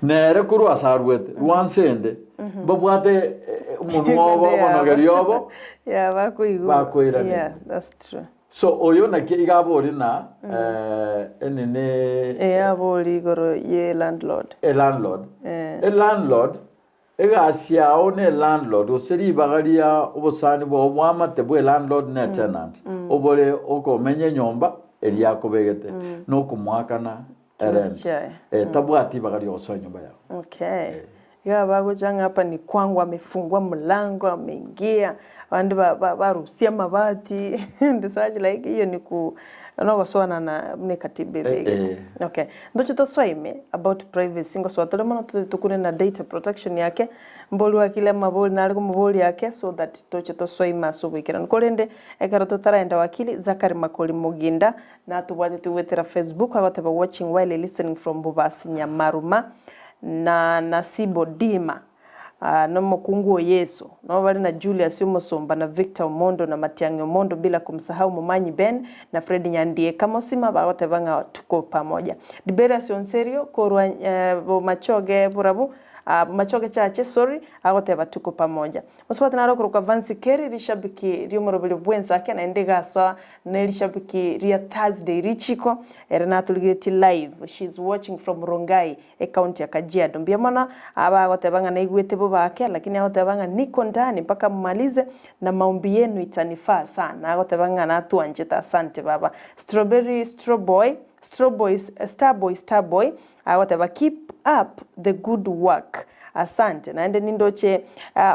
Nere korwa ase arwete, rwa nse ende, mbabwate omonwa obo, omonogeri obo, Yeah, bakoigwa. Bakoiraneria. Yeah, that's true. So oyo naki iga abori na enini Eh, abori igoro ye landlord. elandlord. Eh. Elandlord, egasi yao ne elandlord gose ribaga ria obosani bwao bw'amate bwa elandlord na etenant, obore okomenya enyomba eria akobegete, na okomoakana Chibesa chiaye. Eh, tabwati ibaga riogosoa enyomba yao. Okay. Iga bagocha ng'a hapa ni kwangu amefungua mlango ameingia abande ba- ba- barusia amabati and such like hiyo ni ku nogosoanana buna ekatiba ebegete. Eh, Okay. Ntoche tosoime about privacy ngosoa tore mono totagete tokure na data protection yake mbori wakili amabori nare komoboria ake so that toche tosoime ase oboikeranu. Korende ekero totaraenda wakili Zachary Makori Muginda Natobwateti goetera Facebook agoteba watching while listening from Bobasi Nyamaruma na Nasibo Dima nomokungu o Yeso nabo bare na Julius Omosomba na Victor Omondo na Matiang'i Omondo bila kumsahau Momanyi Ben na Fred Nyandieka Mosima bagoteba ng'a tuko pamoja. Diberius Onserio korwa Bomachoge Borabu Bomachoge Church sorry agoteba tuko pamoja. Mosubati nare okorokwa Vansi Kerry rishabiki ri'omoroberi bw'ensake naende iga asoa Ne rishabiki ria Thursday richiko ere natorigeretie live she's watching from Rongai ecounty ya Kajiado mbuya mono aba agoteba ng'a naigwete bobe ake lakini agoteba ng'a niko ndani mpaka mmalize na maombi yenu itanifaa sana agoteba ng'a natwanchete asante baba Strawberry strawboy strawboy starboy starboy Agoteba keep up the good work. Asante naende nindoche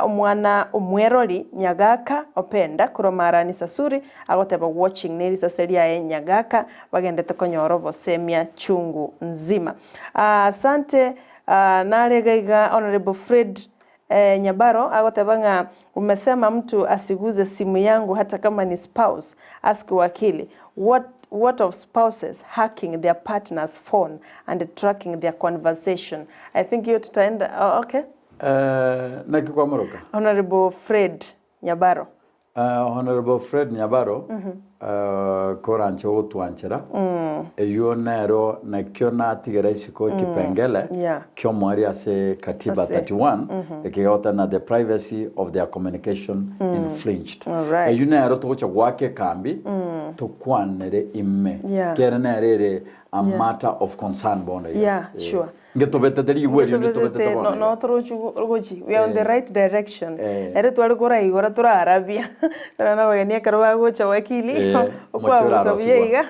omwana omwerori Nyagaka Openda korwa Marani Sasuri agoteba watching ne risase riaye Nyagaka bagendete konyora obosemia chungu nzima. Asante nare iga iga Honourable Fred Nyabaro agoteba ng'a umesema mtu asiguze simu yangu hata kama ni spouse, ask wakili what what of spouses hacking their partner's phone and tracking their conversation I think hiyo tutaenda oh, okay. Naki kwamoroka? Honorable Fred Nyabaro. Honourable Fred Nyabaro, koranche gotwanchera, eyio nero nakio natigera isiko ekipengele ki'omoerio ase Katiba 31, ekegotana the privacy of their communication infringed. Eyio nero togocha goaka ekambi tokwanere ime, ekiagera nero ere. a matter of concern bono iga. Yeah, Eh, sure. Ngetobetete rigwa erio Ngetobetete, nditobetete bono no iga. no torochi gochi we are on the Eh. right direction. Eh. Ere tware koraigora torarabia, ekero na abageni ekero bagocha wakili, Eh, omochie okwabusa buya orarosibwa. iga,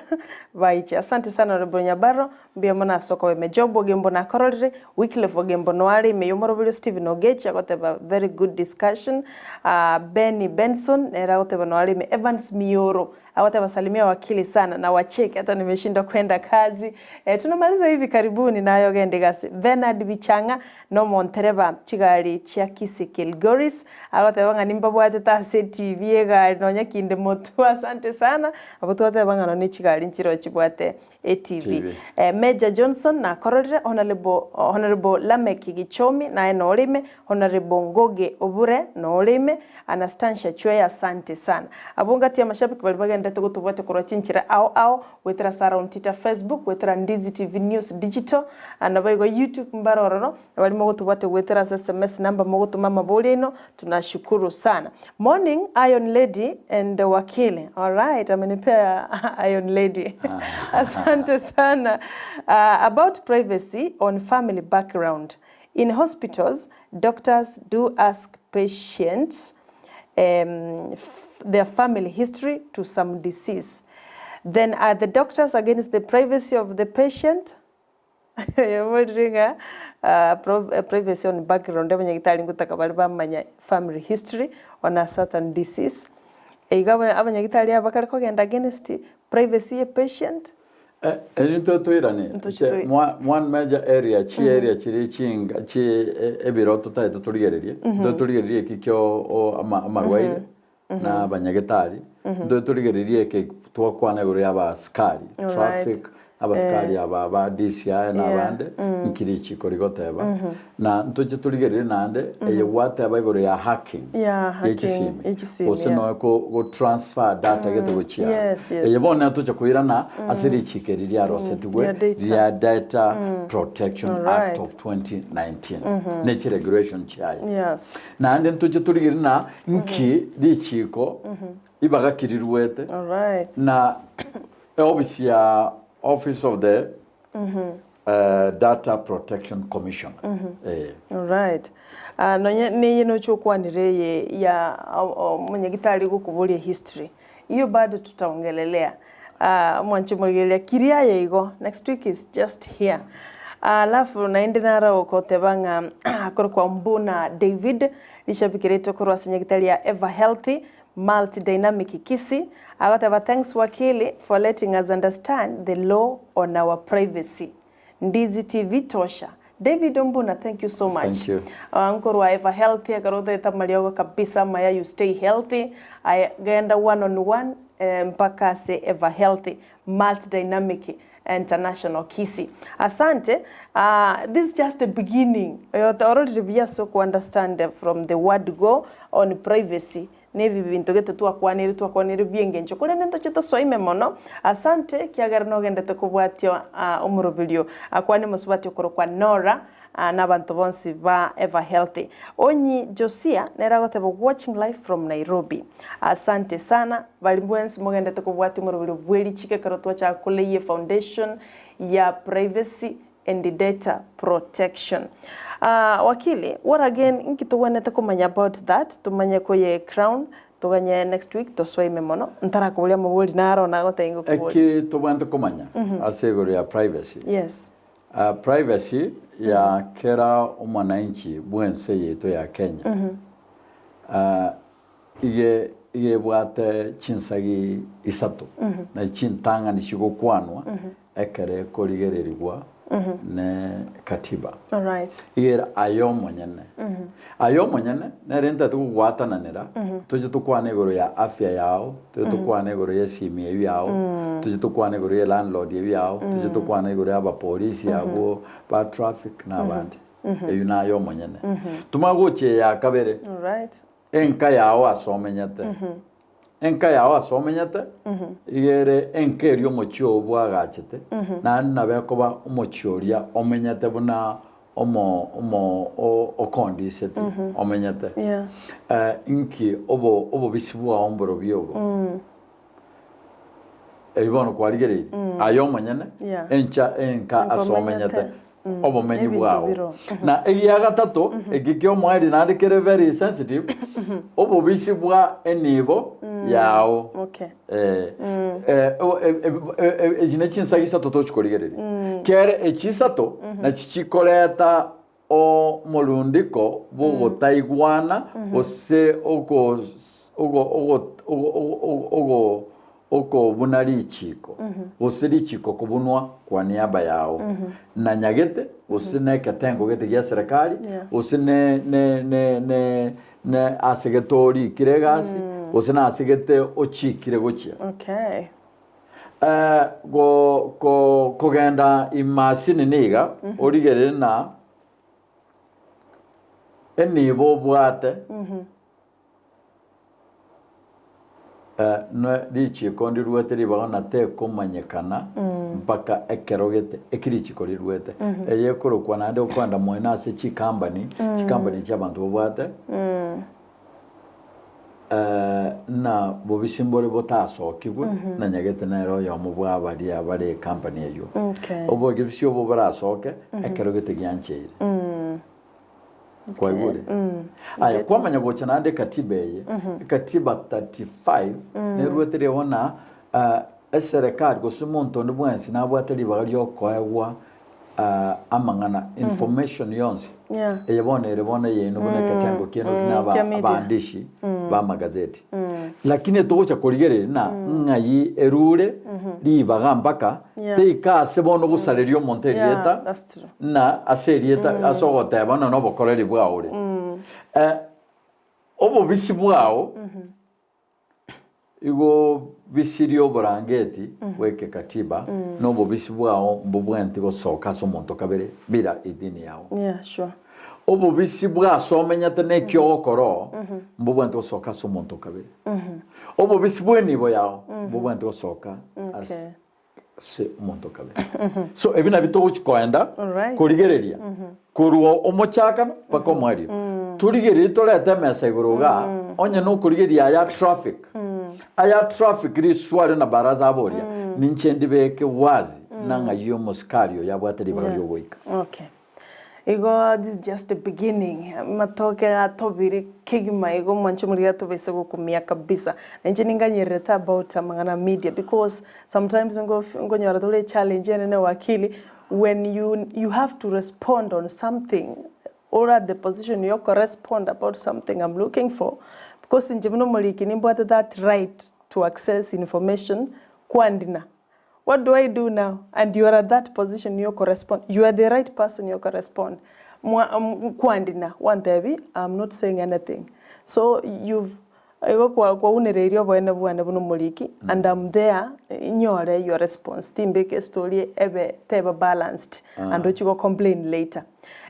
baiche. Asante sana Honourable Nyabaro, mbuya mono ase okobemia. Job Ogembo nakororire, Wycliffe Ogembo noare ime y'omoroberio Stephen Ogechi agoteba very good discussion, ah Benny Benson nere agoteba noare ime, Evans Mioro Agoteba salimia wakili sana na wacheke hata nimeshindwa kwenda kazi eh, tunamaliza hivi karibuni naye ogende egasi. Bernard Bichang'a nomontereba chigari chia Kisii Kilgoris agoteba ng'a nimbabwatete ase etv egari nonya kinde motwe asante sana abwo twateba ng'a nonye chigari nchiroo chibwate etv. TV. Eh, Major Johnson nakororire Honourable, Honourable Lameck Gichomi naye norime Honourable Ngoge Obure norime Anastancia Chweya asante sana. Abwo ngati amashabiki baria bagenderete gotobwatia korwa chinchera ao ao, goetera Sarah Ontita Facebook, goetera Ndizi TV News Digital, naboigo YouTube mbare ororo, na baria mogotobwatia goetera ase SMS number mogotoma amabori aino, tunashukuru sana. Morning Iron Lady and Wakili. Alright, amenipea Iron Lady. Asante sana. About privacy on family background. In hospitals, doctors do ask patients their family history to some disease. Then are the doctors against the privacy of the patient? Yaborire ng'a privacy on background abanyagitari ngotaka bare bamanya family history on a certain disease. Iga abanyagitari aba bakare kogenda against privacy ye patient. Eri ntotoirane Ntochi toi- one major area chi area chiri chinga chi ebiro totaete torigererie ntotorigererie eki kio amarwaire na abanyagetari ntotorigererie eke twakwana igoro ya abasikari traffic abasikari aba ba DCI na abande nkiri richiko rigoteba na ntoche torigererie naende eye gwateba igoro ya hacking Yeah, hacking, yechisimi yechisimi, gose yeah. noe go transfer data gete gochia Yes. eye bono natoche koirana ase richiko eri riarosetigwe Ria data. ria Data Protection Act of 2019 ne chiregulation chiaye naende ntoche torigererie na nki richiko ibagakirirwete na eofisi ya Office of the Data Protection Commissioner. Eh. Alright. Ah, nonye neye noche okwanire eye ya omonyagitari gokoboria history. Hiyo bado tutaongelelea. Ah, omwanche morigereria kiria aye igo. Next week is just here. Alafu naende naro okoteba ng'a akorokwa Mbuna David, rishabiki riaito korwa ase nyagitari ya Ever Healthy Multi Dynamic Kisii, agoteba thanks wakili for letting us understand the law on our privacy. Ndizi TV tosha. David Ombuna thank you so much. Thank you. Nkorwa Ever Healthy ekero otaete amariogo kabisa amaya you stay healthy. Aye genda one on one mpaka ase Ever Healthy Multi Dynamic International Kisii. Asante this is just the beginning. Oyo ororire buya ase oko understand from the word go on privacy. Nebi binto gete twakwanire twakwanire bi'engencho korende ntoche tosoime mono. Asante ekiagera nogendete kobwatia omoroberio akwane mosubati okorokwa Nora na abanto bonsi ba Ever Healthy. Onyi Josia nere agoteba watching live from Nairobi. Asante sana bari bwensi mogendete kobwatia omoroberio bw'erichiko ekero twachaka koleyia efoundation ya privacy and data protection. Wakili, what again inki togwenerete komanya about that tomanye koye crown toganye next week tosoime mono ntarakoboria amabori naro nagotebia ngokoboria. Eki tobwenerete komanya ase igoro ya privacy. Yes. Privacy ya kera omwananchi bwense yaito ya Kenya ige iga ebwate chinsagi isato na chintang'ani chigokwanwa ekero ekorigererigwa ne katiba. Iga ere aye omonyene. Aye omonyene nere ntagete kogwatananera toche tokwane igoro ya afya yao, toche tokwane igoro ya esimi eywo yao, toche tokwane igoro ya landlord eywo yao, toche tokwane igoro ya abapolisi abwo ba traffic na abande. Eywo naye omonyene. Tomanye gochia eya kabere. Enka yao ase omenyete. Enka yao ase omenyete, iga ere enka eria omochie oo bwagachete, naende nabo ekoba omochie oria omenyete buna omo omo okondiseti omenyete. Inki obo obobisi bwao mborobio obo? Ebi bono kwarigereirie, aye omonyene, Yeah. encha enka Enka ase omenyete, omenyete. obomenyi Ebinto bwao. biro. Na egia gatato, eki kiomoerio naende kere very sensitive, obobisi bwa enibo yao. Okay. Eh, eh, o- e- e- e- e- echi ne chinsaga isato tochi korigereria. Kere echi isato nachi chikoreta omorundiko bw'ogotaigwana gose oko ogo ogo ogo ogo ogo okobuna richiiko, gose richiiko kobunwa kwa niaba yao, na nyagete, gose neketengo gete gia serikali, Yeah. gose ne ne ne ne ne ase gete orikire egasi, gose nase gete ochikire gochia. Okay. Eh, go ko kogenda imasini niga, origerere na enibo obwate, Ne richiiko ndiruete ribaga na tekomanyekana mpaka ekero gete eki richiiko riruete. Eye ekorokwa naende okoenda moino ase chikambani, chikambani echi abanto babwate, na bobisi mbore botasokigwe, na nyagete nere oyomo bwa baria bare ekampani eyio. Okay. Obobisi obo borasoke ekero gete giancheire. Kwaigure? Aya, kwamanya gocha naende ekatiba eye, ekatiba 35 neruete riabo na ah, eserekari gose omonto onde bwensi nabwate ribaga riokoegwa ah, amang'ana information yonsi Yeah. eye bono ere bono eyeino buna eketengo kiaino ki na aba- kia media. abaandishi ba amagazeti lakini togocha korigereria na ng'ai erure ribaga mpaka Yeah. teika ase bono gosareria omonto Yeah, erieta that's true. na ase erieta ase ogoteba ng'a nobokoreri bwao ore. Eh, obobisi bwao igo bisirie oborangeti bw'ekekatiba na obobisi bwao mbobwenti gosoka ase omonto kabere bila idhini yao. Yeah, sure. Obobisi bw'ase omenyete na eki ogokora oo mbobwenti gosoka ase omonto kabere. Obobisi bw'enibo yao mbobwenti gosoka ase Okay. ase omonto kabere. So ebi nabio togochi koenda Alright. korigereria korwa omochakano mpaka omoerio. Torigererie torete emesa igoro igaa onye nokorigereria aya traffic aya traffic riswari na baraza aboria ninche ndibeke wazi na ng'ai omosikari oyo abwate ribaga Yeah. riogoika. Okay. Igo this is just the beginning, amatoke atobire kegima igo mwanche morigia tobaise gokumia kabisa. Na inche ninganyererete about amang'ana a media because sometimes ngo nkonyora tore echallenge enene wakili when you you have to respond on something ore at the position ya okorespond about something I'm looking for because inche buna omoriki nimbwate that right to access information kwandina. What do I do now? And you are at that position yo korespond, you are the right person yo korespond. Mwa kwandina gwantebi I'm not saying anything. So you've igo kwa kwaunereirie oboene bwane buna omoriki and I'm there nyore your response timbeka estory ebe teba balanced and ochie go complain later.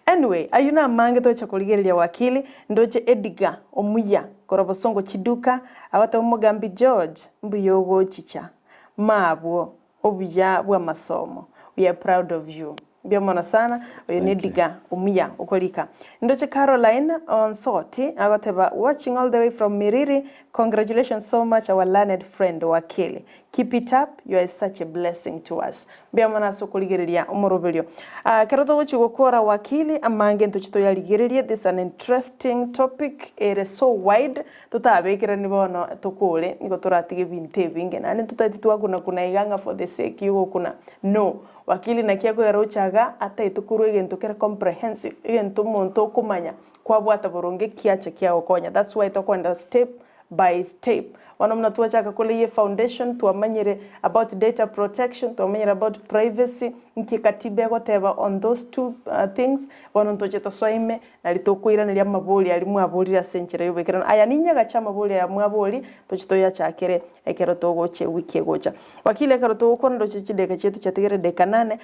Anyway, ayio namange togocha korigereria wakili, ndoche Edgar omuya korwa Bosongo chiduka, abatebe omogambi George mbuya ogochicha. Mabwo obuya bw'amasomo. We are proud of you. Mbuya mono sana. Oyo ne Thank you. Edgar omuya okorika. Ndoche Caroline Onsoti agoteba watching all the way from Miriri congratulations so much our learned friend Wakili keep it up you are such a blessing to us. Mbuya mono ase okorigereria omoroberio. Ah, ekero togochia gokora Wakili amange ntochi toyarigererie this is an interesting topic ere so wide Totabekerani bono tokore, nigo toratige ebinto ebinge, naende ntotaeti twakuna-kuna iga ng'a for the sake y'ogokuna, no. Wakili naki akoyara ocha iga, ataete korwa egento kere comprehensive, egento omonto okomanya, kwabwata boronge kiacha kiagokonya. That's why tokoenda step by step. Bono buna twachaka koleyia efoundation, twamanyire about data protection, twamanyire about privacy, nki katiba egoteba on those two things, bono ntoche tosoe ime, Nari tokoiraneria amabori aria mwaborire ase enchera y'oboikeranu. Aya ninyagache amabori aya mwabori, toche toyachakere ekero togocha ewiki egocha. Wakili ekero togokwana ndoche chidakika chiaito chiatigere dakika nane,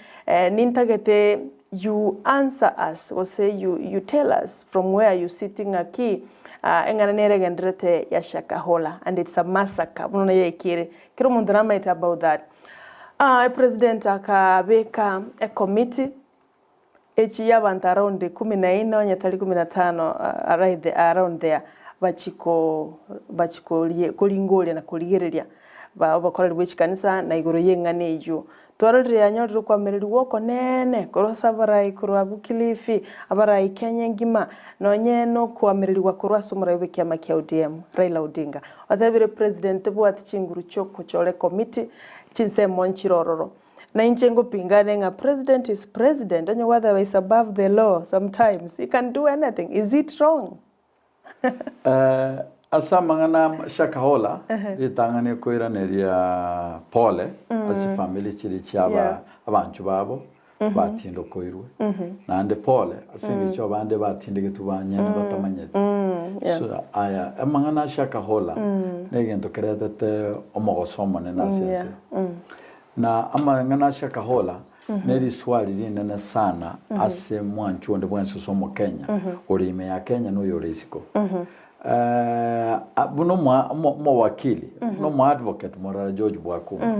nintagete you answer us gose you you tell us from where you sitting ng'aki eng'ana nere egendererete ya Shakahola and it's a massacre buna nayaikire. Kera omonto namaete about that. President akabeka ecommittee. Echi y'abanto around kumi na ine onye tari kumi na tano around there bachie ko bachie korie koringoria na korigereria. Ba obokoreri bwe chikanisa na igoro y'eng'ana eyio. Twarorire yanyorire okoamererigwa okonene korwa ase abarai korwa abwo Kilifi, abarai Kenya engima, nonye nokoamererigwa korwa ase omorai bw'ekiama kia ODM, Raila Odinga. Otebire President tebwati chinguru chiokochora ekomiti, chinsemo nchire ororo. Na inche ngopingane ng'a President is President, onye gwateba is above the law sometimes, he can do anything, is it wrong? Ase amang'ana a Shakahola, ritang'ani ekoiraneria pole ase chifamiri chiria chia aba abanchwa babo batindokoirwe, naende pole ase engencho abande batindegetwe banyene batamanyeti. So aya amang'ana a Shakahola negento keretete omogoso omonene ase ense. Na amang'ana a Shakahola Neriswali rinene sana ase mwanchwa onde bwensi ase omokenya ore ime ya Kenya na oyore isiko. Buna omowakili, buna omoadvocate morara George Bwakumba,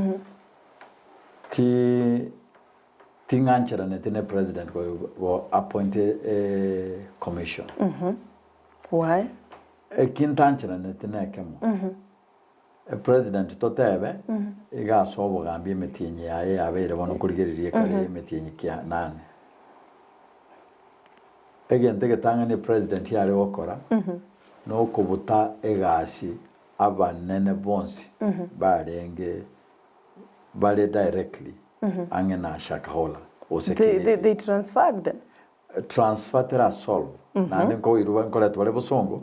ti ting'ancheraneti ne president go appoint a commission. Why? Eki ntancheraneti nekemo. President totebe iga ase obogambi emetienyi yaye yabeire bono nkorigereria ekare emetienyi kia nane. Egento egetang'ani epresident yare gokora nokobuta egasi abanene bonsi barenge bare directly ang'e na Shakahola gose They, they, Kilifi. they transferred them. Transfer tera solve naende nkoirwa nkoretwa bare bosongo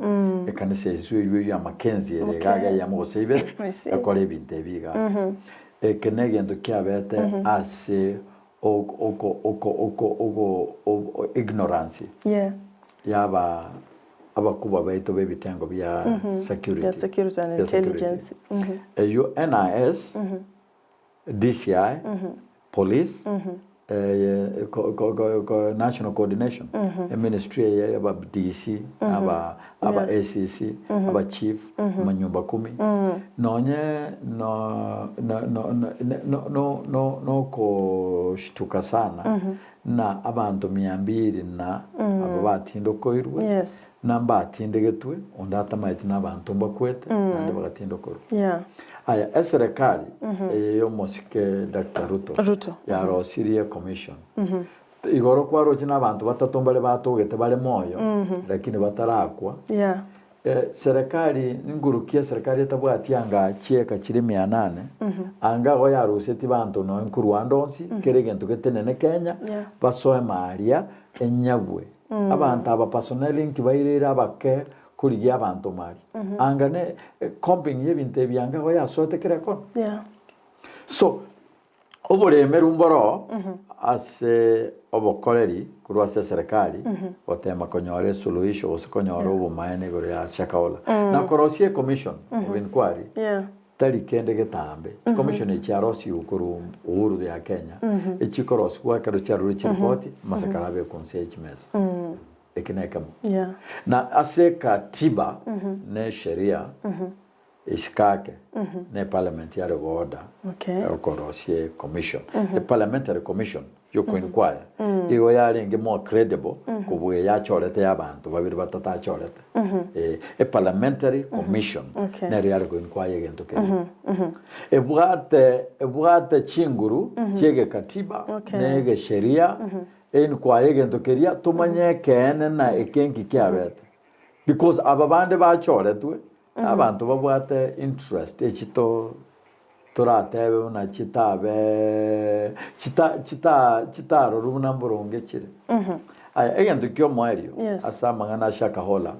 ekanisa eswe eywo ya Mackenzie ere iga iga eyemo gose ibere I see. ekore ebinto ebi iga eke ne egento kiabete ase oko oko oko oko ogo o ignorance Yeah. yaba abakubwa baito ba ebitengo bia security Yeah, security and bia security. intelligence. Eywo NIS DCI, police, national coordination, eministry eye ya aba DC, aba aba ACC, aba chief, amanyumba kumi, nonye no no no no no no nokoshtuka sana na abanto mia mbiri na aba batindokoirwe, Yes. na mbatindegetwe, onde atamaeti na abanto mbakwete, naende bagatindokorwa. Yeah. Aya, eserekari eye y'omosike Doctor Ruto, Ruto. yarosirie ecommission. Igoro kwaroche na abanto batato mbare batogete bare moyo, lakini batarakwa. Yeah. Serekari nguruki eserekari etabwati anga chieka chire mia nane, anga igo yarusetie banto nonya nkorwa ande onsi, kera egento getenene Kenya, Yeah. basoe maria enyagwe. Abanto aba personnel inki baireire abake korigia abanto mari. Anga ne comping y'ebinto ebi anga igo yasoete kera ekona. Yeah. So, oboremeru mboroo ase obokoreri korwa ase eserekari gotema konyora esuluhisho gose konyora obomaene igoro ya Shakahola. Na korosia ecommission of inquiry Yeah. tari kende getambe. Chicommission echi chiarosigwe korwa Uhuru ya Kenya, echikorosigwa ekero chiarure chiripoti, amasakara abekwe inse ye chimesa. Eke nekemo. Yeah. Na ase ekatiba ne esheria esikake ne eparliament yare gooda Okay. okorosia ecommission. Eparliamentary commission yokoinquire igo yarenge more credible kobua eyachorete ya abanto babere batatachorete. Eh, eparliamentary commission Okay. nero yare koinquire egento keria. Ebwate ebwate chinguru chiegekatiba Okay. na egesheria Enkwaya egento keria tomanye ekeene na ekenki kiabete because aba bande bachoretwe na abanto babwate interest echi to toratebe buna chitabe chita chita chitarorwe buna mboronge chire. Aya egento kia omoerio Yes. ase amang'ana a Shakahola.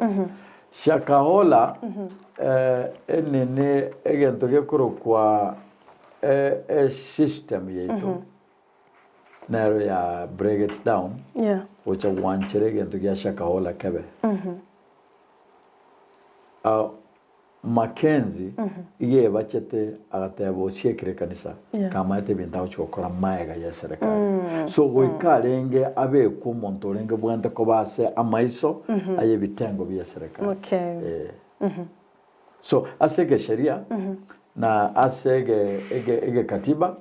Shakahola enene egento gekorokwa esystem yaito. Nero ya break it down Yeah. gocha gwanchera egento gia Shakahola kebe. Ah, Mackenzie iga ebachete agateba osiekire ekanisa Yeah. kamaete ebinto agochi gokora maega ya eserekari. So goika arenge abekwe omonto orenge bwante koba ase amaiso aye ebitengo bia eserekari. Okay. Eh. So ase egesheria. Na ase ege ege egekatiba,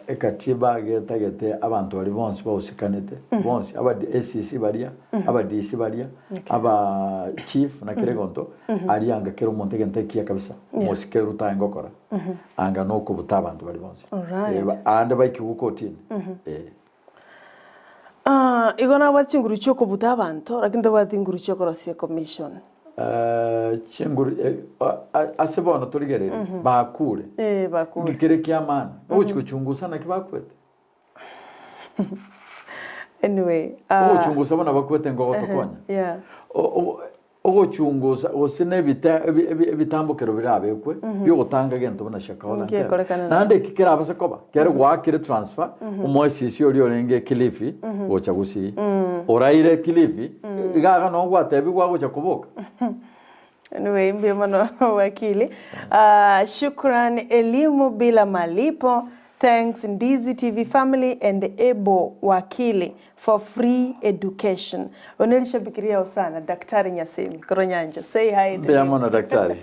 ekatiba getagete abanto baria bonsi bahusikanete, bonsi aba ACC baria, aba DC baria, aba chief na kera egento, aria anga kera omonto egento ekiya kabisa, omosike Ruto aye ngokora, anga nokobuta abanto baria bonsi. Alright. Aande baikigwe kotini, eh. Ah, igo nabwate chinguru chiokobuta abanto, lakini tabwati nguru chiokorosia ecommission. Chinguru ase bono torigererie bakure, Eh, bakure. inki kere ki'amani? Ogochia gochungusa naki bakwete? Anyway, ah, Ogochungusa buna bakwete nkogotokonya? yeah. Ogochungusa gose na ebite ebi ebi ebitambokero birabekwe bi'ogotanga gento buna Shakahola Inki nkere. ekorekana Naende naende? eki kerabase koba, kere goakire transfer omoesisi oria orenge Kilifi gocha Gusii. Oraire Kilifi, iga iga noo gwatebigwa agocha koboka. Anyway, mbuya mono wakili. Ah, shukran elimu bila malipo. Thanks Ndizi TV family and Ebo Wakili for free education. Oyo neri shabiki riao sana Daktari Nyasemi korwa Nyancha. Say hi to Mbuya him. mono daktari.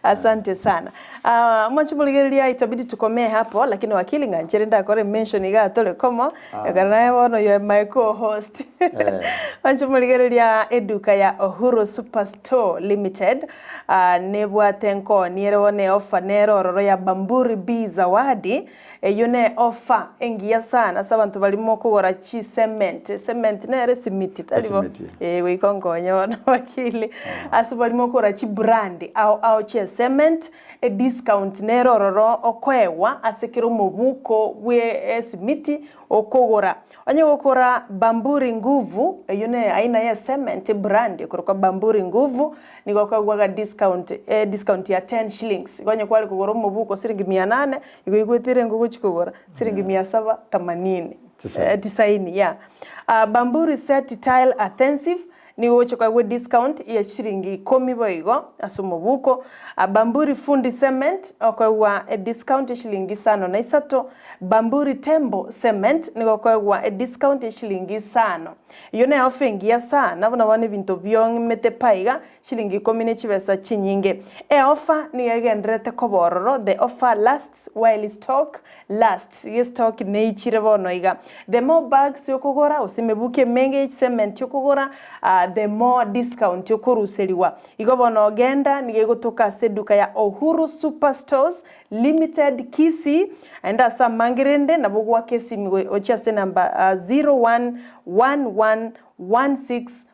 Asante sana. Ah, mwanche morigereria itabidi tukomee hapo lakini wakili ng'anchere ndakore mention iga tore komo ekero naye bono you are my co-host. Eh. Mwanche morigereria eduka ya Uhuru Superstore Limited ah, nebwate enkoni ere bono eofa nere ororo ya Bamburi B Zawadi Eyio ne offer engiya sana ase abanto baria mokogora chi cement, cement nere esimiti tari bo? Esimiti. Eh goika onkonye bono wakili. Ase baria mokogora chibrand ao ao chie cement, ediscount nere ororo okoegwa ase kera omobuko bwe esimiti okogora. Onye gokora Bamburi Nguvu, eyio ne aina ye cement ebrand ekorokwa Bamburi Nguvu, nigo okoegwa ga discount, ediscount ya ten shillings. Igo onye kware kogora omobuko siringi mia nane, Igo igwetire engo gochia kogora siringi mia saba tamanini Tisaini. tisaini yeah. Bamburi set tile adhesive nigo ogochia koegwa ediscount ya chiringi ikomi boigo ase omobuko. Bamburi fundi cement okoegwa ediscount ya shilingi isano na isato. Bamburi tembo cement nigo okoegwa ediscount ya shilingi isano. Eyio ne ofa engiya sana buna bono ebinto biong'imete pa iga Chilingi ikomi ne chibesa chinyinge. Eofa nigo egendererete koba ororo, the offer lasts while stock lasts, iga estock neichire bono iga. The more bags okogora gose emebuko emenge ye chicement okogora, the more discount okoruserigwa. Igo bono genda nigo egotoka ase eduka ya Uhuru Super Stores Limited Kisii, naende ase amange rende nabo ogoaka esimi gochia ase enamba 0111 16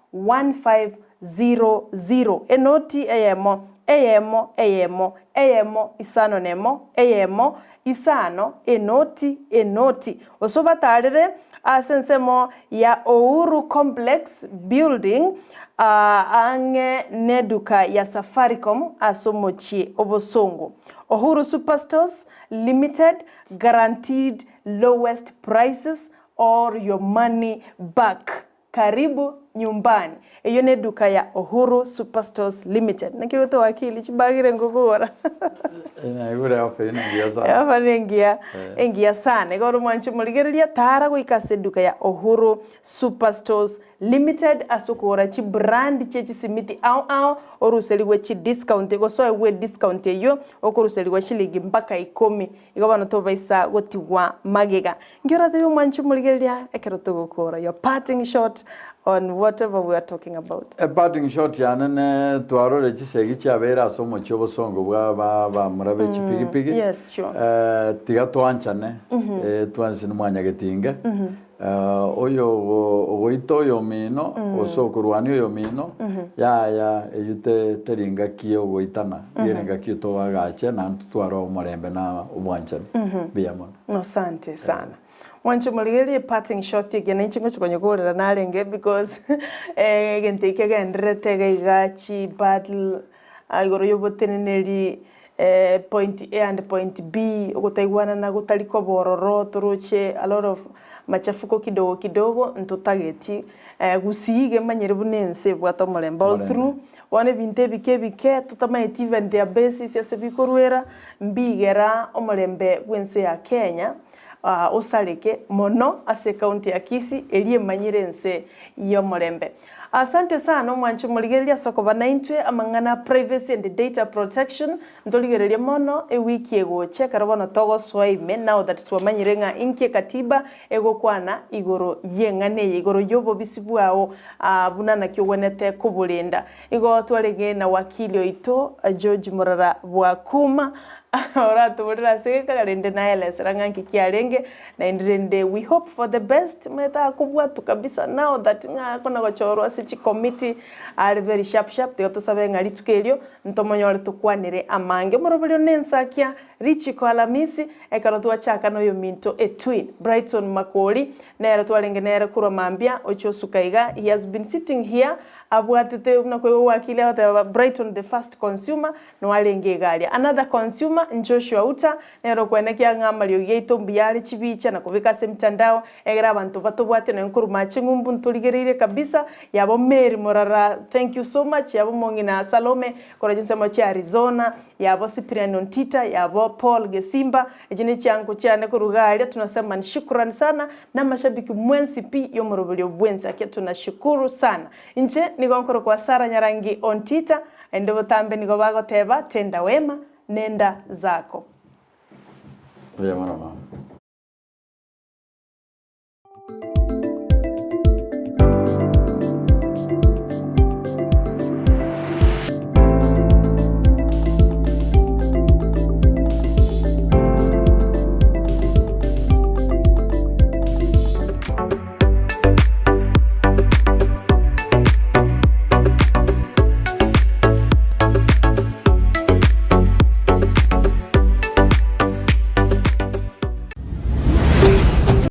1500, enoti eyemo, eyemo, eyemo, eyemo, isano nemo, eyemo, isano, enoti, enoti. Gose obatarere ase ensemo ya Uhuru Complex Building, ang'e neduka ya Safaricom ase omochie obosongo. Uhuru Superstores Limited, guaranteed lowest prices or your money back. Karibu nyumbani. Eyio neduka ya Uhuru Superstores Limited. Naki ogote wakili chibagire ngokogora. Naigure ofa eye nengiya sana. Ofa nengiya, engiya sana. Igo ore omwanchi omorigereria, tara goika ase eduka ya Uhuru Superstores Limited ase okogora chibrand chie chisimiti ao ao, oruserigwe chidiscount, gose oegwe ediscount eyio, okoruserigwa shilingi mpaka ikomi. Igo bono tobaisa gotigwa magega. Inki oratebie omwanchi omorigereria ekero togokora? Your parting shot on whatever we are talking about. A parting shot yane ne twarore chisegi chiabeire ase omochie obosongo bwa ba bamura be chipigipigi. Yes, sure. Tiga twanchane twensi nimwanyagetinge. Oyo ogoita oyomino, gose okorwania oyomino, yaya eyio teri ngaki y'ogoitana, iga ere ngaki toagache naende totware omorembe na obwanchani. Mbuya mono. Asante sana. Mwanche morigererie parting shot eke nainche ngochi konyegorera narenge because egento eke kegendererete iga iga chi battle igoro ya oboteneneri point A and point B, ogotaigwanana gotari koba ororo toroche a lot of machafuko kidogo kidogo ntotageti gusii iga emanyire buna ense ebwate omorembe all through. Bono ebinto ebike ebike totamanyeti even their basis ase bikorwera, mbigera omorembe bw'ense ya Kenya osareke mono ase ecounty ya Kisii eria emanyire ense y'omorembe. Asante sana omwanchi omorigereria ase okoba naintwe amang'ana privacy and data protection ntorigererie mono ewiki egocha ekero bono togosoa ime now that twamanyire ng'a inki ekatiba egokwana igoro y'eng'ana eye igoro y'obobisi bwao buna naki ogwenerete koborenda. Igo twarenge na wakili oito George Murara Bwakuma oratoborere ase egeka rende naelesera ng'a nki kiarenge naende rende we hope for the best omanyete akobwatwa kabisa now that ng'a akona gochorwa ase chicommittee are very sharp sharp tiga tosabe ng'a rituko erio ntomonyore tokwanere amange. Omoroberio nensakia richiko Alamisi ekero twachaka na oyominto etwin Brighton Makori nere twarenge nere korwa mambia ochia osuka iga he has been sitting here Abwatete buna koigwa gwakire agoteba Brighton the first consumer noarenge iga aria. Another consumer Joshua Uta nere okwenekia ng'a amariogi aito mbuya are chibicha na kobeka ase emitandao egere abanto batobwate nonya nkorwa mache ng'umbu ntorigereire kabisa yabo Mary Morara thank you so much yabo mong'ina Salome korwa chinsemo chia Arizona yabo Cyprian Ontita yabo Paul Gesimba echi ne chiango chiane korwa iga aria tunasema ni shukrani sana Namashabiki mwensi pi y'omoroberio bwensi akia tunashukuru sana. Inche nigo nkorokwa Sarah Nyarangi Ontita, naende botambe nigo bagoteba tenda wema, nenda zako. Mbuya mono mama.